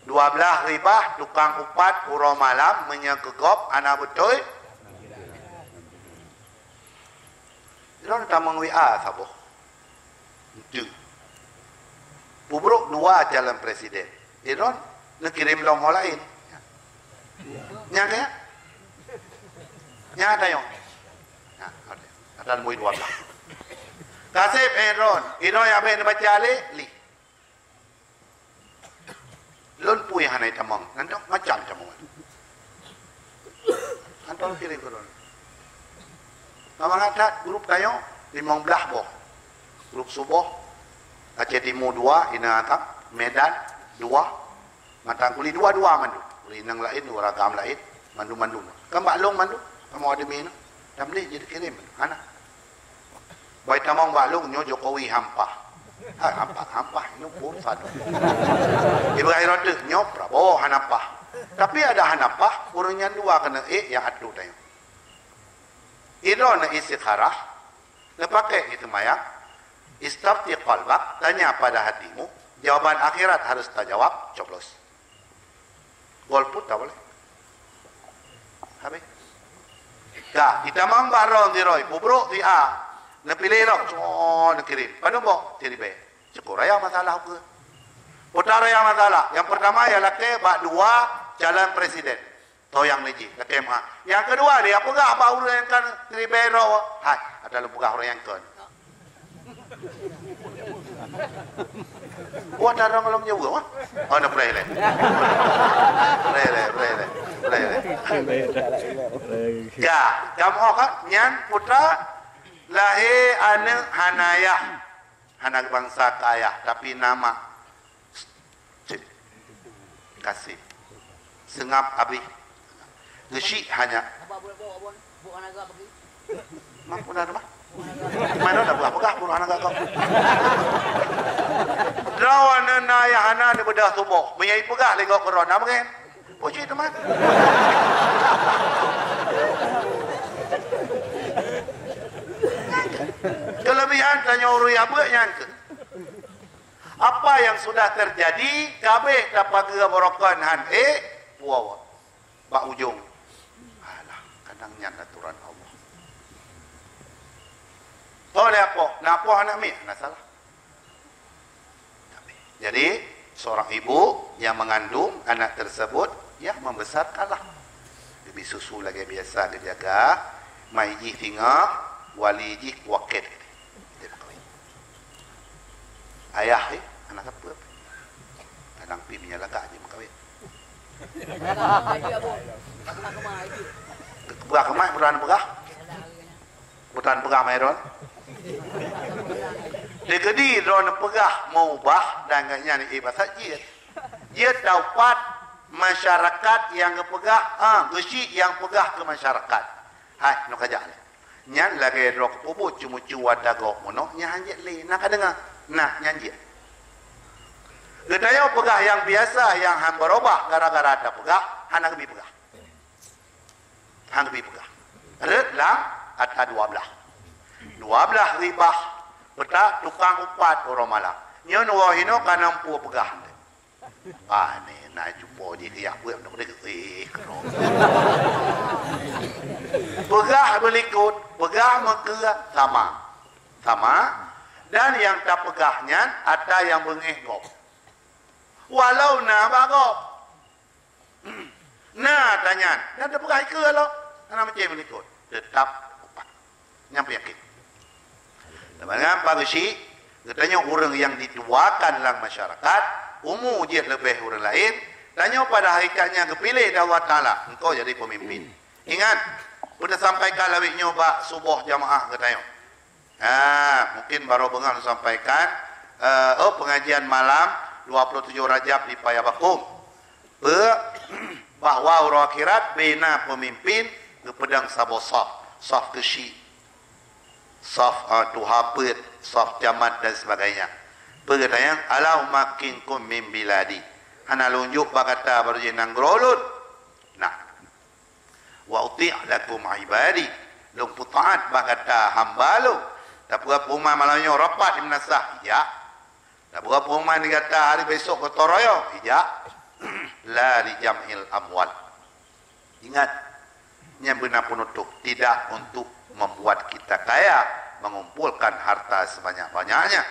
Dua blah ribah, tukang upat, uroe malam, meunyoe keu gob, hana beutôi. Droe tamong W A saboh. Enteuk. Peubrok dua calon presiden. Droe neukirém lom ho laén. Nyang keu nyan? Nyang ata nyoe. Nah, ada. Ata neubui dua blah. Kaseb, eh, droe. Droe nyang abéh neubaca lé, lih. Lôn peue hana itamong, nyan toh macam tamong. Hantom kiri keudroe. Ka mangat that grup tanyoe limong blah boh. Grup suboh, Aceh Timu dua, Inong Asam, Medan dua, Matang Kuli dua-dua mandum. Kuli inong laén, ureueng agam laén, mandum-mandum. Kan bak lôn mandum, kamoe admin. Tamleh jeuet kirém, hana. Bai tamong bak lôn nyoe Jokowi hampah. Ha, hampah, hampah nyoe pun sadu. Ibrahim Rode nyoe Prabowo hana pah. Tapi ada hana pah, ureueng nyan dua keuneuk ék nyang atu tanyoe. Idroe na istikharah, na pakai itu mayang, istafti qalbak, tanya pada hatimu, jawaban akhirat harus tajawab, coblos. Golput tak boleh. Habis. Dah, itamong bak droe sidroe, peubrok si A. Neupiléh lom, cuma neukirém. Padum boh? Siribèe. Syukur raya masalah ke? Putra raya masalah. Nyang pertama, ya lakèe bak dua calon presiden. Toh nyang neujih, lakèe meu'ah. Nyang keudua, dia peugah bak ureueng nyang kan siribèe droe. Hai, ata lôn peugah ureueng nyang kon. Wah, tarong lom nyoe, wah. Oh, na preh lé. Preh lé, preh lé, preh lé. Ya, kamoe kan nyan putra lahé aneuk hana yah. Hana bansa keu ayah, tapi na mak. Cit, Kasih. Seungab abéh. Geusyik hanya. Mampu na mah. Mana dah peugah-peugah buruh aneuk kau. Droeneuh na ayah hana neubeudôh tuboh. Meunyo ipeugah lé gob keudroe na meungen. Puji teuma. Kelebihan tanyoe ureuëng abeuek nyan keuh. Apa yang sudah terjadi, kabeh tapageue barokon han ék, puwoe bak ujong. Alah, kadang nyan aturan Allah. Toh lé apoh, na apoh aneuk miet, na salah. Jadi, seorang ibu yang mengandung anak tersebut, ya, membesarkanlah. Dibri susu lagée biasa geujaga, mai jih singoh, wali jih wakét. Dia meukawen. Ayah, eh, anak siapa? Kadang pi meunyo lagak jih meukawen. Peugah keumae, peugah, peugah. Butan peugah meuhai droe. Dikeudi droe peugah meubah dan gobnyan ié basa jeuet. Jeuet taupat masyarakat nyang geupeugah, ah, geusyik nyang peugah keu masyarakat. Hai, nyoe ka jak lé. Nyan lagée droe keupeubeuet ceumeucue ata gob meunoe nyan han jeuet lé. Na ka deungoe? Nah, nyan jeuet. Geutanyoe peugah nyang biasa, nyang han beurubah gara-gara tapeugah, hana geubi peugah. Han geubi peugah. Rot lam ata dua blaih. Dua blaih ribah peutak tukang upat uroe malam. Nyoe neuwoe hinoe ka na muphom peugah. Ah, ni na cupo jih keu yak buet, eh, keudroe. Peugah beulikot, peugah meukeue sama. Sama. Dan nyang tapeugah nyan ata nyang beungéh gob. Walau na bak gob. Na tanyan, dan teupeugah ikeue lom, hana meucé meulikot, teutap upat. Nyang peuyakin. Teuma ngon pageusyik, geutanyoe ureuëng nyang dituakan lam masyarakat, umu jih leubeh ureuëng laén, tanyoe pada hakikatnya geupiléh lé Allah Taala, engkau jadi pemimpin. Ingat, peue teusampaikan lawét nyoe bak suboh jamaah geutanyoe. Ha, mungkin baru beungoh sampaikan, eh, oh, pengajian malam dua puluh tujuh Rajab di Paya Bakong. Peue? Bahwa uroe akhirat bina pemimpin geupeudong saboh saf, saf keusyik, saf, eh, tuha peuet, saf camat dan sebagainya. Peue geutanyong, "Ala umakkinkum min biladi?" Hana lôn jok bak gata baroe jih nanggroe lôn. Nah. "Wa uti' lakum ibadi." Lôn peutaat bak gata hamba lôn. Tapeugah peue malam nyoe rapat di meunasah? Ijak. Tapeugah peue di gata hari besok gotong royong? Ijak. La li jam'il amwal. Ingat, nyan beuna penutup, tidak untuk membuat kita kaya, mengumpulkan harta sebanyak-banyaknya.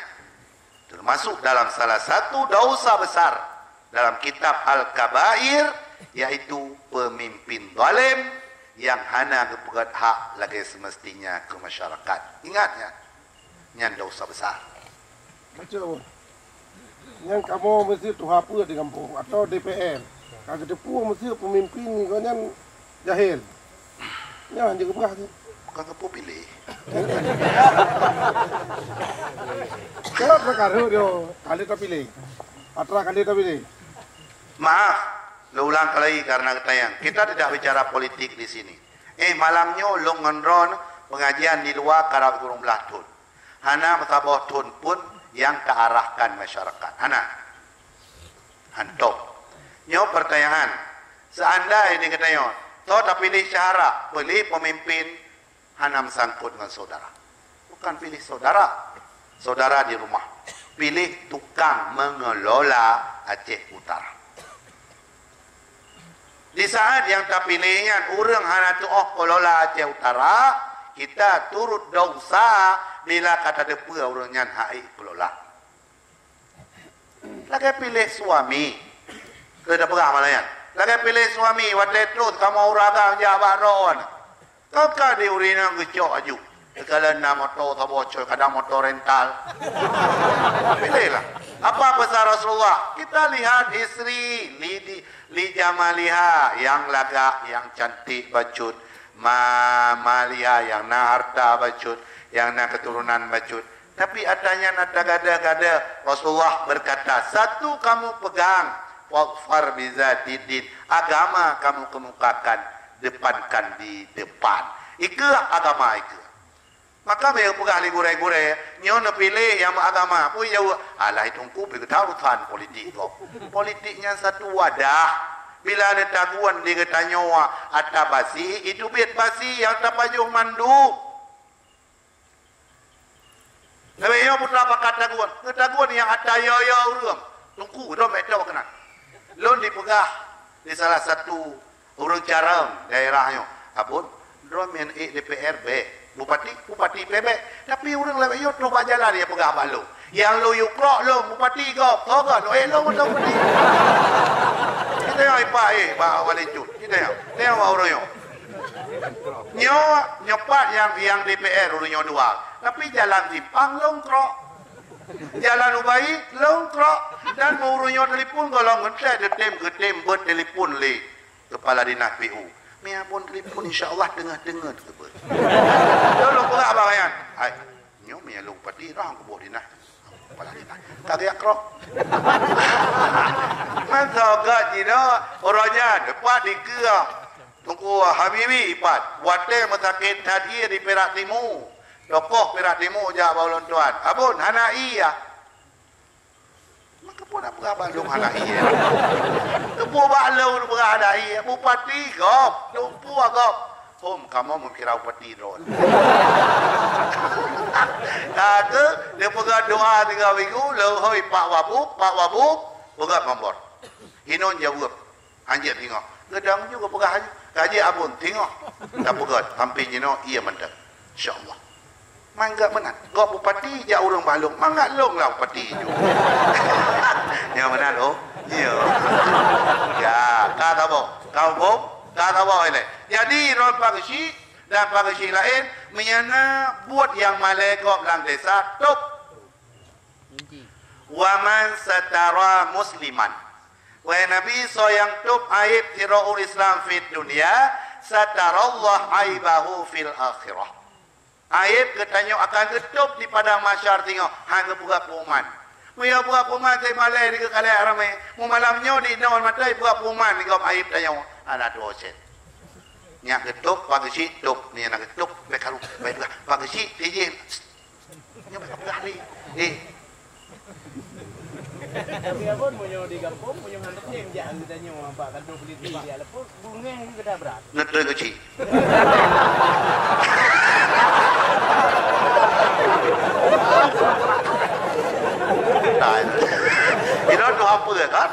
Termasuk dalam salah satu dosa besar dalam kitab Al-Kabair, yaitu pemimpin zalim yang hana geupeugét hak lagée semestinya ke masyarakat. Ingat nyan, nyan dosa besar. Baca, Bu. Nyang kamoe meusti tuha peuet di gampông atau D P R. Ka geuteupeue meusti pemimpin nyoe nyan jahil. Nyan jeuet geupeugah tu. Bukan keupeue piléh. Kalau perkara dia, kali tak pilih. Atra kali tak pilih. Maaf, lôn ulang kali karena geutanyong. Kita tidak bicara politik di sini. Eh, malam nyoe lôn ngon droeneuh pengajian di luwa karab kureueng blah thon. Hana meusaboh thon pun nyang taarahkan masyarakat. Hana. Hantom. Nyoe pertanyaan. Seandai di geutanyoe, toh tapiléh syedara, piléh pemimpin hana meusangkot ngon saudara. Bukan piléh saudara. Saudara di rumah. Piléh tukang mengelola Aceh Utara. Di saat nyang tapiléh nyan ureuëng hana tuoh kelola Aceh Utara, kita turut dosa bila ka tateupeue ureuëng nyan hana kelola. Lagée piléh suami. Keu tapeugah malam nyan. Lagée piléh suami, watée troh kamoe ureuëng agam jak bak droeneuh. Ka-ka di ureuëng inong geucok aju. Kadang na moto saboh coy, kadang moto rental. Pilihlah. Apa pesan Rasulullah? Kita lihat istri li, di, li jamaliha, yang lagak, yang cantik bacut. Ma, maliha, yang na harta bacut, yang na keturunan bacut. Tapi ata nyan ata gadoh-gadoh. Rasulullah berkata, satu kamu pegang, Wadhfar bizatid din. Agama kamu kemukakan, depankan di depan. Ikeu agama ikeu. Maka meu peugah lé gurée-gurée, nyoe neupiléh nyang meuagama, peue jaweueb, alah, teungku, pi geutanyoe urusan politik gob. Politik nyan satu wadah. Bila neutagun di geutanyoe ata basi, itu biet basi nyang tapajoh mandum. Leubeh nyoe putra pakat tagun, neutagun nyang ata yo-yo ureuëng. Teungku, dom étoe keunan. Lôn dipeugah di salah satu ureuëng carông daerah nyoe, "Abon, droe meunan ék D P R bèk, bupati, bupati pih bèk." Tapi ureuëng lawét nyoe troh bak jalan nyang peugah bak lôn, "Nyang lôn yue krok lôn bupati gob, soe gob lôn ék lôn mantong bupati." Kita nyang ipak éh bak wali cut. Kita nyang, kita nyang bak ureuëng nyoe. Nyoe, nyoe pat nyang, nyang D P R ureuëng nyoe dua. Tapi jalan simpang lôn krok. Jalan ubaik lôn krok. Dan ureuëng nyoe telepon golom geuntèe, geutem, geutem beuet telepon lé kepala dinas P U. Mia pun telepon, insya Allah teungoh-teungoh teupeu. Lôn peugah bak nyan. Hai, nyoe mia lôn bupati roh kuboh dinas. Kepala dinas. Ka geujak krok. Mantong gak jinoe, uroe nyan, pat dikeue. Teungku Habibi ipat, watèe meusakét that ié di Pirak Timu. Tokoh Pirak Timu jak bak ulôn tuan. "Abon, hana ié." Maka pun nak peugah bandum hana ié. Teupeu bak lôn peugah hana ié. Bupati gob, tumpu gob. Hom, kamoe meukira bupati droe. Ka keuh, dia peugah doa tiga minggu, leuhôi Pak Wabub, Pak Wabub, peugah nombor. Hinon jaweueb. Hanjeuet singoh. Geudong ju geupeugah nyoe. Ka jeuet Abon singoh. Tapeugöt sampai jinoe ié mantong. Insya Allah. Mangat meunan. Gob bupati jak ureuëng bak lôn. Mangat lôn lah bupati ju. Nyoe meunan, oh. Nyoe. Ya, ka saboh. Ka saboh. Ka saboh ilèe. Jadi, droe Pak Geuchik dan Pak Geuchik laén, meunyo na buet nyang malèe gob lam desa, tôb. Wa man satara musliman. Wahai Nabi, soe nyang tôb aéb sidroe ureuëng Islam fid dunya, satarallah aibahu fil akhirah. Aéb geutanyoe akan geutôb di padang mahsyar singoh, han geupeugah peuman. Meunyoe peugah peuman, sai malèe di geukalèe ramé. Mu malam nyoe di noe mata peugah peuman di gob aéb tanyoe. Hana tuwoe sén. Nyak geutôb, Pak Geuchik tôb, nyan na geutôb, bèk karu, bèk peugah, Pak Geuchik, tijih. Nyoe bèk peugah lé. Eh. Tapi Abon, meunyoe di gampông, meunyoe hana tem jak geutanyoe bak kantor polisi di Aleppo, beungèh geudah brat. Neutreun keuchik. Nah, itu tuha peue kan?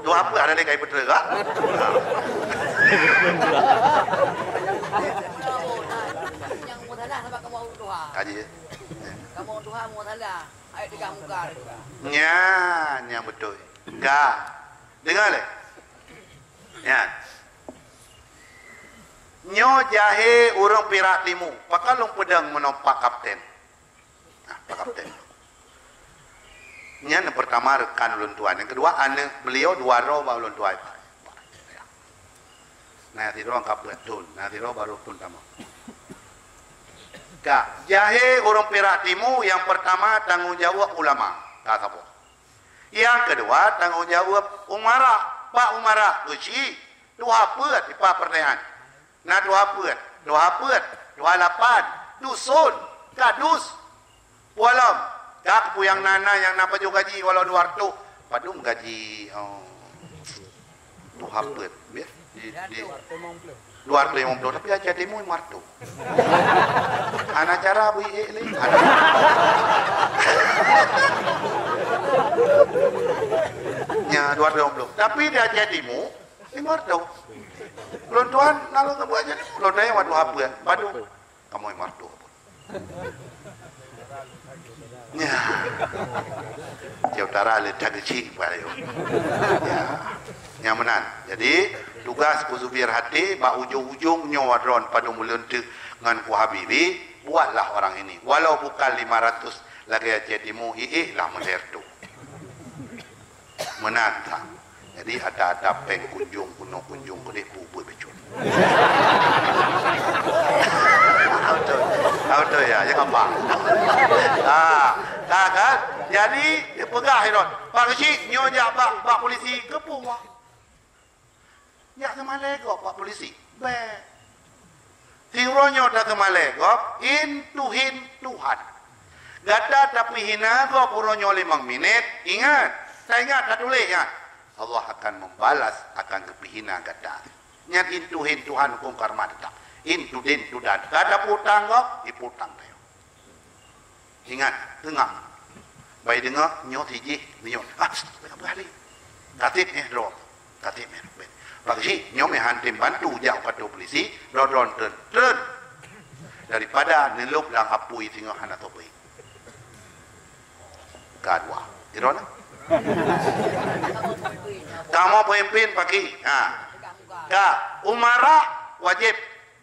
Tuha peue ada lé kai peutreun kan? Nyang masalah sabab kamoe ureueng tuha. Kaji. Kamoe ureueng tuha masalah. Hai, teugah muka, teugah. Nyan, nyan beutôi. Ka. Deungö lé. Nyan. Nyoe jahé ureueng Pirak Timu. Pakon lôn peudong meunoe Pak Kapten. Nah, Pak Kapten. Nyan nyang peurtama rekan ulôn tuan. Nyang keudua aneuk beliau dua droe bak ulôn tuan. Na sidroe ka peuet thon, na sidroe barô thon tamong. Ka, jahé ureueng Pirak Timu nyang peurtama tanggong jaweueb ulama, ka saboh. Nyang keudua tanggong jaweueb umara, bak umara, geuchik, tuha peuet, ipat peurtanyaan. Na tuha peuet, tuha peuet, tuha lapan, dusun, kadus. Walom, jak peue nyang na-na nyang na pajoh gaji walau dua reutôh. Padum gaji, oh, tuha peuet, ya? Di, di dua reutôh limong ploh, tapi Aceh Timu lima reutôh. Hana cara bui ék lé. Hana. Nya, dua reutôh limong ploh. Tapi di Aceh Timu, lima reutôh. Ulôn tuan, na lôn buet jadi, ulôn tanya waktu apa, padu. Kamoe lima reutôh pun. Ya. Aceh Utara le that geuchik bak ayô. Ya. Nyang meunan. Jadi, tugas Ku Zubir Haté bak ujong-ujong nyoe droen padum ulôn teuk ngon Ku Habibi, buatlah orang ini. Walau bukan lima ratus, lagèe Aceh Timu, iék lah meulhèe reutôh. Meunan that. Jadi, ada-ada péng kunjong kunoe, kunjong keudéh, bubet bacut. Beutôi. Ah, beutôi, ya, jangan apa. Ah, ka kan? Jadi, dipeugah Herod, "Pak Geuchik, nyoe jak bak, bak polisi, keupeue?" "Jak seumalée gob bak polisi." "Bék. Siuroe nyoe taseumalée gob, intuhin Tuhan. Gata tapeue hina gob uroe nyoe limong minét, ingat, taingat, tatuléh nyan. Allah akan membalas, akan geupeuhina gata." Nyan intuhin Tuhan, huköm karma teutap. Intudin tudan. Gata peutang gob, ipeutang tanyoe. Ingat, teungoh. Bai deungoe, nyoe sijih, meunyoe, "Ah, pst, peugah lé. Katit eh, droe. Katit eh, ben. Pak Geuchik, nyoe meuhan tem bantu jak u kantor polisi, droe-droe treun, treun. Daripada neulôb lam apui singoh hana soe bri." Ka dua. Sidroe na? Kamoe peumimpin paki. Ha. Ka. Umara wajéb.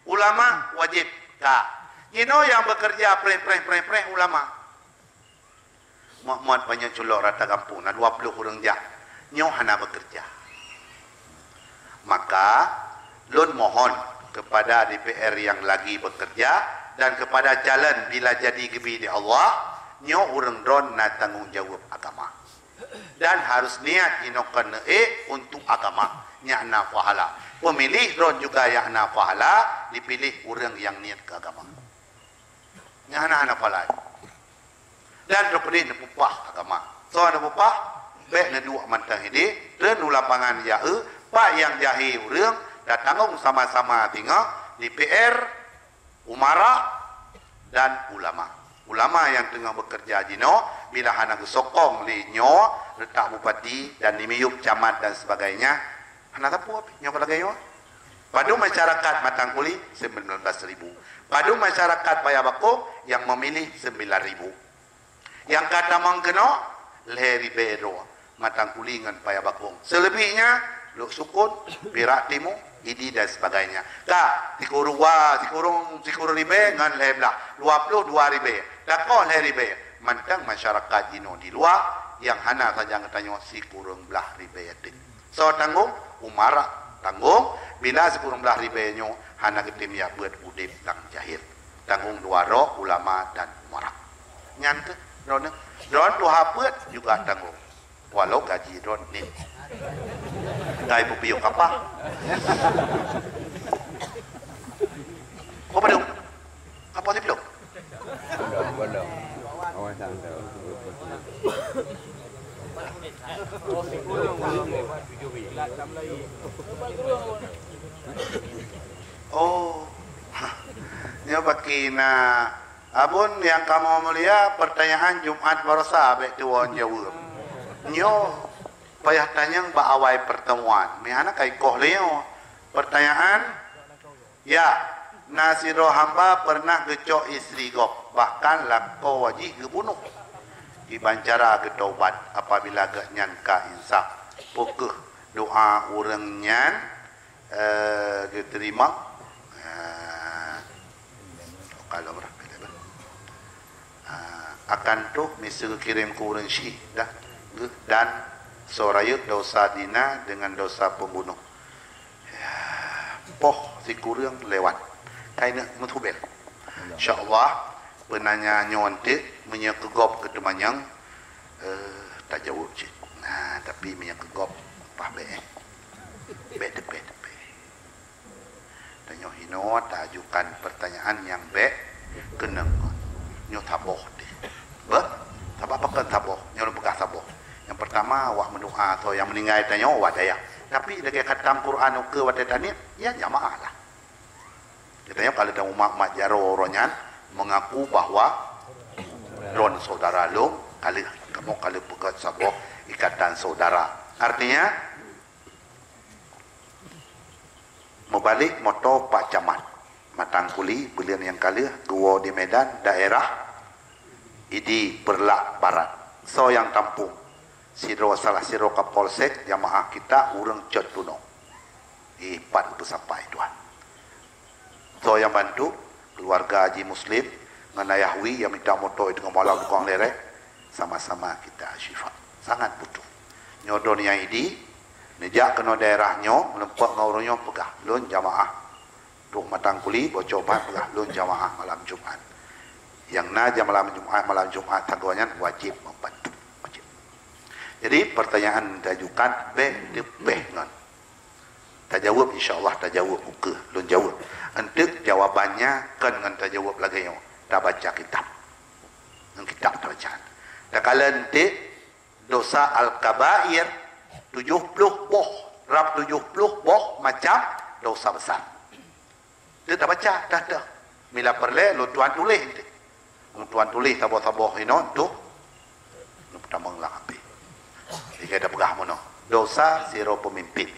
Ulama wajéb. Ka. Jinoe nyang bekerja preh, preh, preh, preh ulama. Muat-muat banyak culok rata gampông, na dua puluh ureuëng jak. Nyoe hana bekerja. Maka, lôn mohon kepada D P R yang lagi bekerja dan kepada calon bila jadi geubri di Allah, nyoe ureuëng droen na tanggung jaweueb agama. Dan harus niat jinoe keuneuk ék untuk agama, nyan na pahala. Pemilih droen juga nyang na pahala, dipilih ureuëng nyang niat keu agama. Nyan hana, hana pahala. Dan droe keudeh neupeupah agama. Soe neupeupah, bék neuduek mantong idéh, treun u lapangan jak eu, pat nyang jahé ureuëng, tatanggong sama-sama singoh, D P R, umara, dan ulama. Ulama nyang teungoh bekerja jinoe, bila hana geusokong lé nyoe, reutak bupati dan di miyueb camat dan sebagainya, hana sapeue pih nyoe lagée nyoe. Padum masyarakat Matang Kuli, sembilan belas ribu. Padum masyarakat Paya Bakong nyang memilih, sembilan ribu. Nyang ka tamong keunoe, lhée ribée droe, Matang Kuli ngon Paya Bakong. Selebihnya, Lhoksukon, Pirak Timu, Idi dan sebagainya. Ka, sikureueng wa, sikureueng, sikureueng ribée ngon lhée blaih, dua ploh dua ribée. Takoh lhée ribée, mantong masyarakat jinoe di luwa nyang hana sajan geutanyoe sikureueng blaih ribée yatim. Soe tanggong? Umara tanggong. Bila sikureueng blaih ribée nyoe hana geutem jak beuet udeb lam jahil. Tanggong dua droe, ulama dan umara. Nyan keuh droeneuh. Droen tuha peuet juga tanggong. Walau gaji droen nil. Dai peupiyôh kapah. Ko padum? Kapah siplôh? Pondok, pondok. Kawasan tu. Oh. Nyoe paki na. Abon nyang kamoe mulia, pertanyaan Jumat barosa bék tuwoe jaweueb. Nyoe payah tanyong bak awai pertemuan. Meuhana kai koh lé nyoe. Pertanyaan, ya, na sidroe hamba pernah geucok istri gob, bahkan lakoe jih geubunoh. Kiban cara geutaubat apabila geuhnyan ka insaf? Peu kheueh doa ureuëng nyan, eh, geuteurimong? Ah, kalau berah, ah, akan troh miseue geukirém keu ureuëng syik dah geuh dan soe rayeuk dosa zina deungon dosa pembunuh. Ya, poh sikureueng lewat. Kaineuk meutubel. Insya Allah, peunanya nyoe teuk, meunyoe keu gob keu teumanyong, eh, tajaweueb cit. Nah, tapi meunyoe keu gob, pah bék, eh. Bék teupée-teupée. Tanyoe hinoe taajukan pertanyaan nyang bék keunong. Nyoe saboh deh. Beh, sabab pakon saboh? Nyoe lôn peugah saboh. Nyang pertama, awak meudoa soe nyang meuninggai tanyoe, awak dayah. Tapi lagée khatam Quran ukeue watée taniet, ya jamaah lah. Geutanyoe ka lheueh umat-umat jaroe uroe nyan mengaku bahwa droen saudara lôn ka lheueh, kamoe ka lheueh peugét saboh ikatan saudara. Artinya, meubalek moto Pak Camat Matang Kuli, buleuen nyang ka lheueh geuwoe di Medan, daerah Idi Peureulak Barat. Soe nyang tampông? Sidroe, salah sidroe Kapolsek, jamaah kita, ureuëng Cot Tunong. Ih, pat peusapai Tuhan. Soe nyang bantu? Keuluwarga Haji Muslim ngon Ayah Wi nyang mita moto di teungoh malam tukang lereng. Sama-sama kita syifa. Sangat butuh. Nyoe droeneuh nyang Idi, neujak keunoe daerah nyoe, meulumpeuk ngon ureuëng nyoe peugah, "Lôn jamaah." Trok Matang Kuli, Bocor Ban peugah, "Lôn jamaah malam Jumat." Nyang na jamaah malam Jumat, malam Jumat sagoe nyan wajéb membantu. Jadi, pertanyaan tajukan bèk teupèh ngon. Tajaweueb, insya Allah tajaweueb, ukeue lôn jaweueb. Enteuk jawabannya kon ngon tajaweueb lagèe nyoe, tabaca kitab. Ngon kitab tabaca. Takalon enteuk dosa al-kabair tujoh ploh boh, rab tujoh ploh boh macam dosa besar. Teuh tabaca, dah, dah. Mila peureulèe, lôn tuan tuléh enteuk. Lôn tuan tuléh saboh-saboh inoe tuh. Lôn peutamong lam H P. Jika tapeugah meunoe, dosa sidroe peumimpin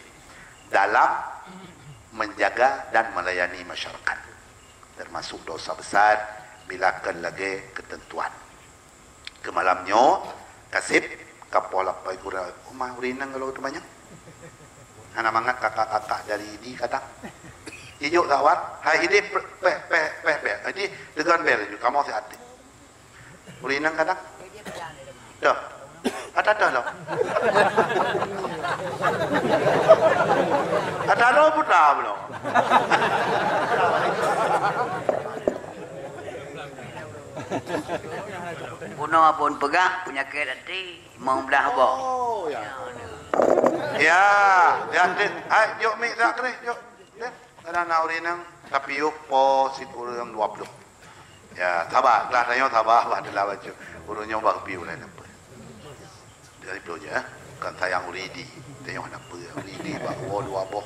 dalam menjaga dan melayani masyarakat. Termasuk dosa besar bila kon lagèe keuteuntuan. Keu malam nyoe, kaseb, kapoh lapai gura. Uma ureueng inong kalau teumanyong. Hana mangat kakak-kakak dari Idi kadang. Ijok sawat, hai Idi peh, peh, peh, peh. Jadi, degan bel laju, kamoe siat. Ureueng inong kadang. Dah. Ata dah loh. Ata dah putra belum. Bunoe phon peugah peunyakét até limong blah boh. Oh, ya. Ya, ya, deh. Hai, jok mik dak keudéh, jok. Deh, kadang na ureueng inong, tapi yôh po sikureueng dua ploh. Ya, saba, lah tanyoe saba, bah, adalah bacut. Ureueng nyoe bah piu laén apa. Dari bloe je, eh. Kon sayang ureueng Idi. Tanyoe hana peue. Ureueng Idi bak woe dua boh.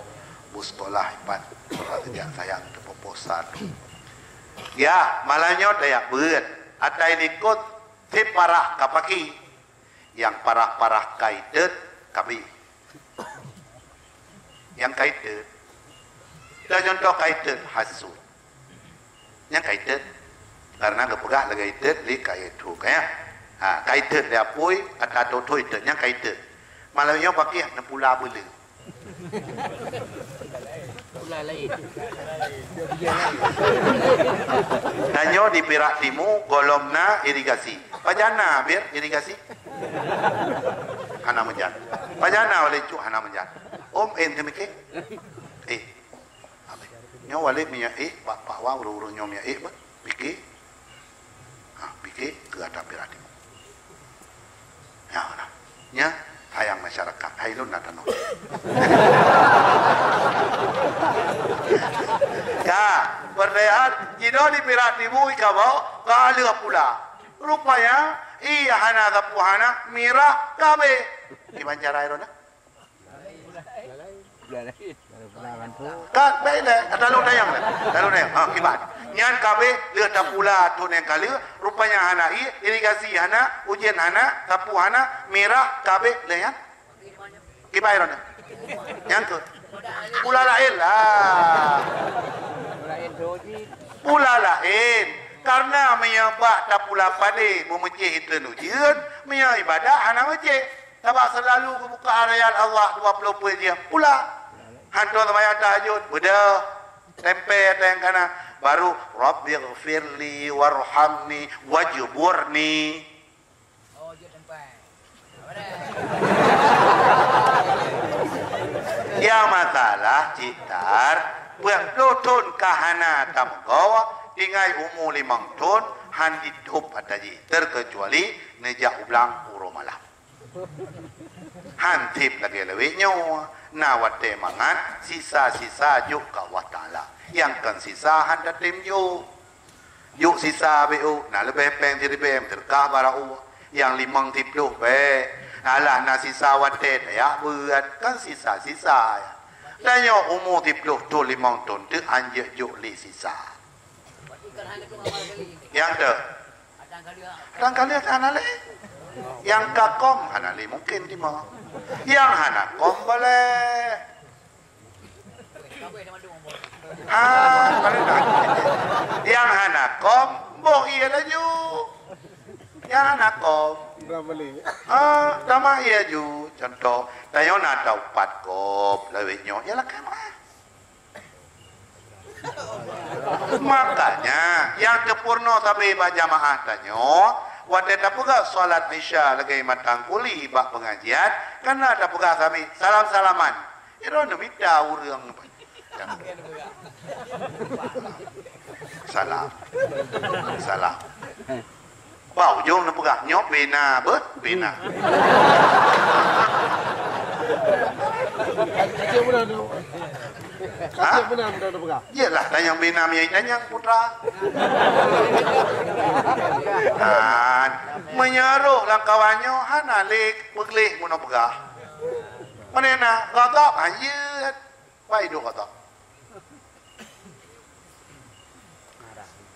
Bus sekolah ipat. Sebab sejak sayang teupoposa tu. Ya, malam nyoe tajak beuet. Atai likot, si parah ka paki. Nyang parah-parah ka itet, ka abéh. Nyang ka itet. Dah contoh ka itet, hasut. Nyang ka itet. Karena geupeugah lagèe itet lé ka itet, ya. Ha, ka itet lé apui, ata thô-thô itet, nyang ka itet. Malam nyoe pakiah neupula beuleu. Pula laén. Tanyoe di Pirak Timu, gohlom na irigasi. Pajan na, Bir, irigasi? Hana meujan. Pajan na, Walé Cuk, hana meujan. Om, eh, teumiké? Eh. Habéh. Nyoe Walid minyak ék, bak, bak wa ureueng-ureueng nyoe minyak ék, bah. Pike. Ha, pike keu ata Pirak Timu. Nyan, nah. Nyan, sayang masyarakat. Hai lôn na tanoh. Ka, peureulèe jinoe di Pirak Timu ikaboh, ka lheueh pula. Rupanya, ié hana sapeue hana, mirah ka abéh. Kiban cara droeneuh? Ka, bèk lé, ka talu dayang lé. Talu dayang. Ha, kiban. Nyan ka abéh lheueh tapula thôn nyang ka lheueh, rupanya hana ié, irigasi hana, ujeuen hana, sapeue hana, mirah ka abéh lé nyan. Kiban droeneuh. Nyan keuh. Pula laén lah. Pula laén. Karena meunyoe bak tapula padé meumeucéh itreun ujeuen, meunyoe ibadat hana meucéh. Sabab seulalu geubuka rayat Allah dua ploh peuet jeuem pula. Hantom seumayang tahajud, beudôh, tempé nyang kana, baru, "Rabbighfirli warhamni wajburni." Ya masalah cit that, peuet ploh thôn ka hana tameugoe, tinggai umu limong thôn, han jitôb ata jih, terkecuali neujak u blang uroe malam. Han sép lagèe lawét nyoe, na watèe mangat, sisa-sisa jok keu Allah Taala. Nyang kon sisa han tatem jok. Jok sisa beu, na leubeh péng siribèe, meuseudeukah bak raoh. Nyang limong siploh bèk. Alah na sisa watèe tajak beuet, kon sisa-sisa. Tanyoe umu siploh thôn limong thôn teuk han jeuet jok lé sisa. Nyang teuk. Nyang ka lheueh hana lé. Nyang ka kông hana lé mungken timoh. Nyang hana kông boleh. Ha, boleh tak? Nyang hana kông, boh ié laju. Nyang hana kông. Ha, tamah ié laju. Contoh, tanyoe na taupat kông, lawét nyoe, ya lakèe meu'ah. Makanya, nyang teupeurunoe sabe bak jamaah tanyoe, watèe tapeugah salat Isya lagèe mantong kuli bak peungajian, kana tapeugah sabe salam-salaman. Droeneuh mita ureueng. Salam. Salam. Bak ujong neupeugah, "Nyoe pena beuh, pena." Beuna tu. Hah? Beuna tu peugah. Yelah, tanyong bina miyai tanyong putra. Kan. Meunyoe lam kawan nyoe hana lé peugleh meunoe peugah. Meunena ghadab anjeut. Bai dua ghadab.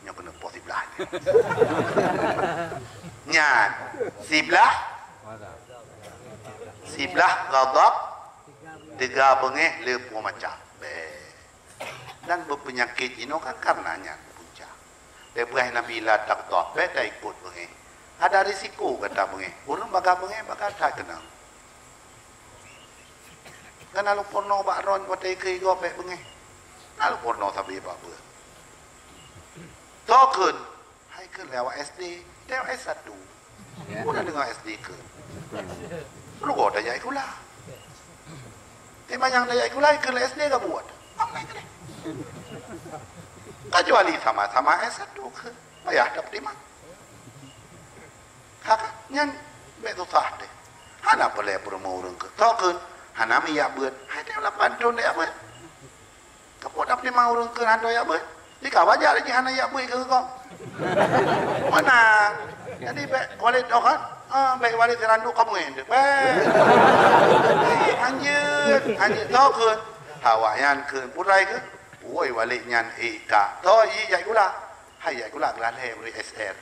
Nyoe keuneuk poh siblah nyan. Nyan, siblah, siblah ghadab, teuga beungéh le pue maca. Bèk. Dan beupeunyakét jinoe kan karena nyan punca. Leubeh Nabi la taghdab, bèk taikot beungéh. Ada risiko gata beungéh. Ureueng baka beungéh baka that keunong. Kan na lôn peurunoe bak droen watèe keu igoe bèk beungéh. Na lôn peurunoe sabe bak beuet. Toh kheun, hai kheun lé awak S D, lé awak S satu. Ya. Udah deungoe S D kheun. Rugoe tajak sikula. Tapi manyang tajak sikula kheun lé S D ka buet. Apa itu deh? Kecuali sama-sama S satu kheun. Payah dapeutimang. Haka nyan bèk susah deh. Hana peureulèe peurumoh ureueng keu. Toh kheun hana miyueb beuet. Hai teuh lapan thon dak beuet. Keupeue dapeutimang ureueng kheun hana miyueb beuet? Di ka wajar jih hana miyueb beuet keu kong. Meunan. Jadi bèk Walid toh kan? Ah, bèk Walid siranduk kamoe nyan. Bèk. Anjeut, anjeut toh kheun. Awak nyan kheun purai kheun. Woi Walid nyan ék ka. Toh jih jak sikula. Hai jak sikula geulah lhèe bri S R.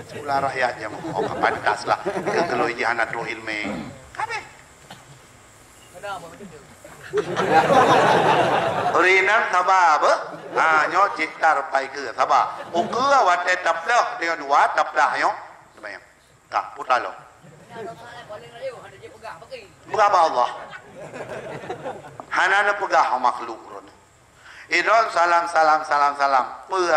Sikula rakyat nyang oh, ka pantas lah. Keu keulôi jih hana troh ileumèe. Kabeh. Rinang saba beuh. Ha, nyoe cit tar pai keu saba. Ukeue watèe taplah deungon dua taplah nyoe. Seumayang. Ka, puta lom. Peugah bak Allah. Hana neupeugah makhluk droeneuh. Idong salam, salam, salam, salam. Peue?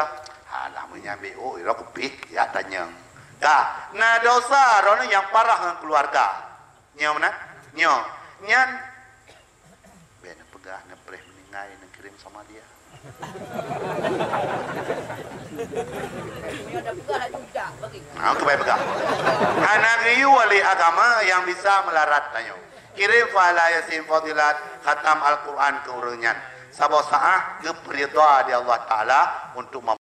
Alah, meunyan B O, idong kupih, ya tanyong. Ka, na dosa droeneuh nyang parah ngon keuluwarga. Nyoe meunan? Nyoe. Nyan, bèk neupeugah, neupreh meuninggai, neukirim Somalia. Nyoe dah peugah, laju jak bagi. Ha, keubai peugah. Hana geuyue ahli agama nyang bisa meularat tanyoe. Kirim Fahla Yasin Fadilat khatam Al-Quran keu ureueng nyan. Saboh saát geupeuridha di Allah Taala untuk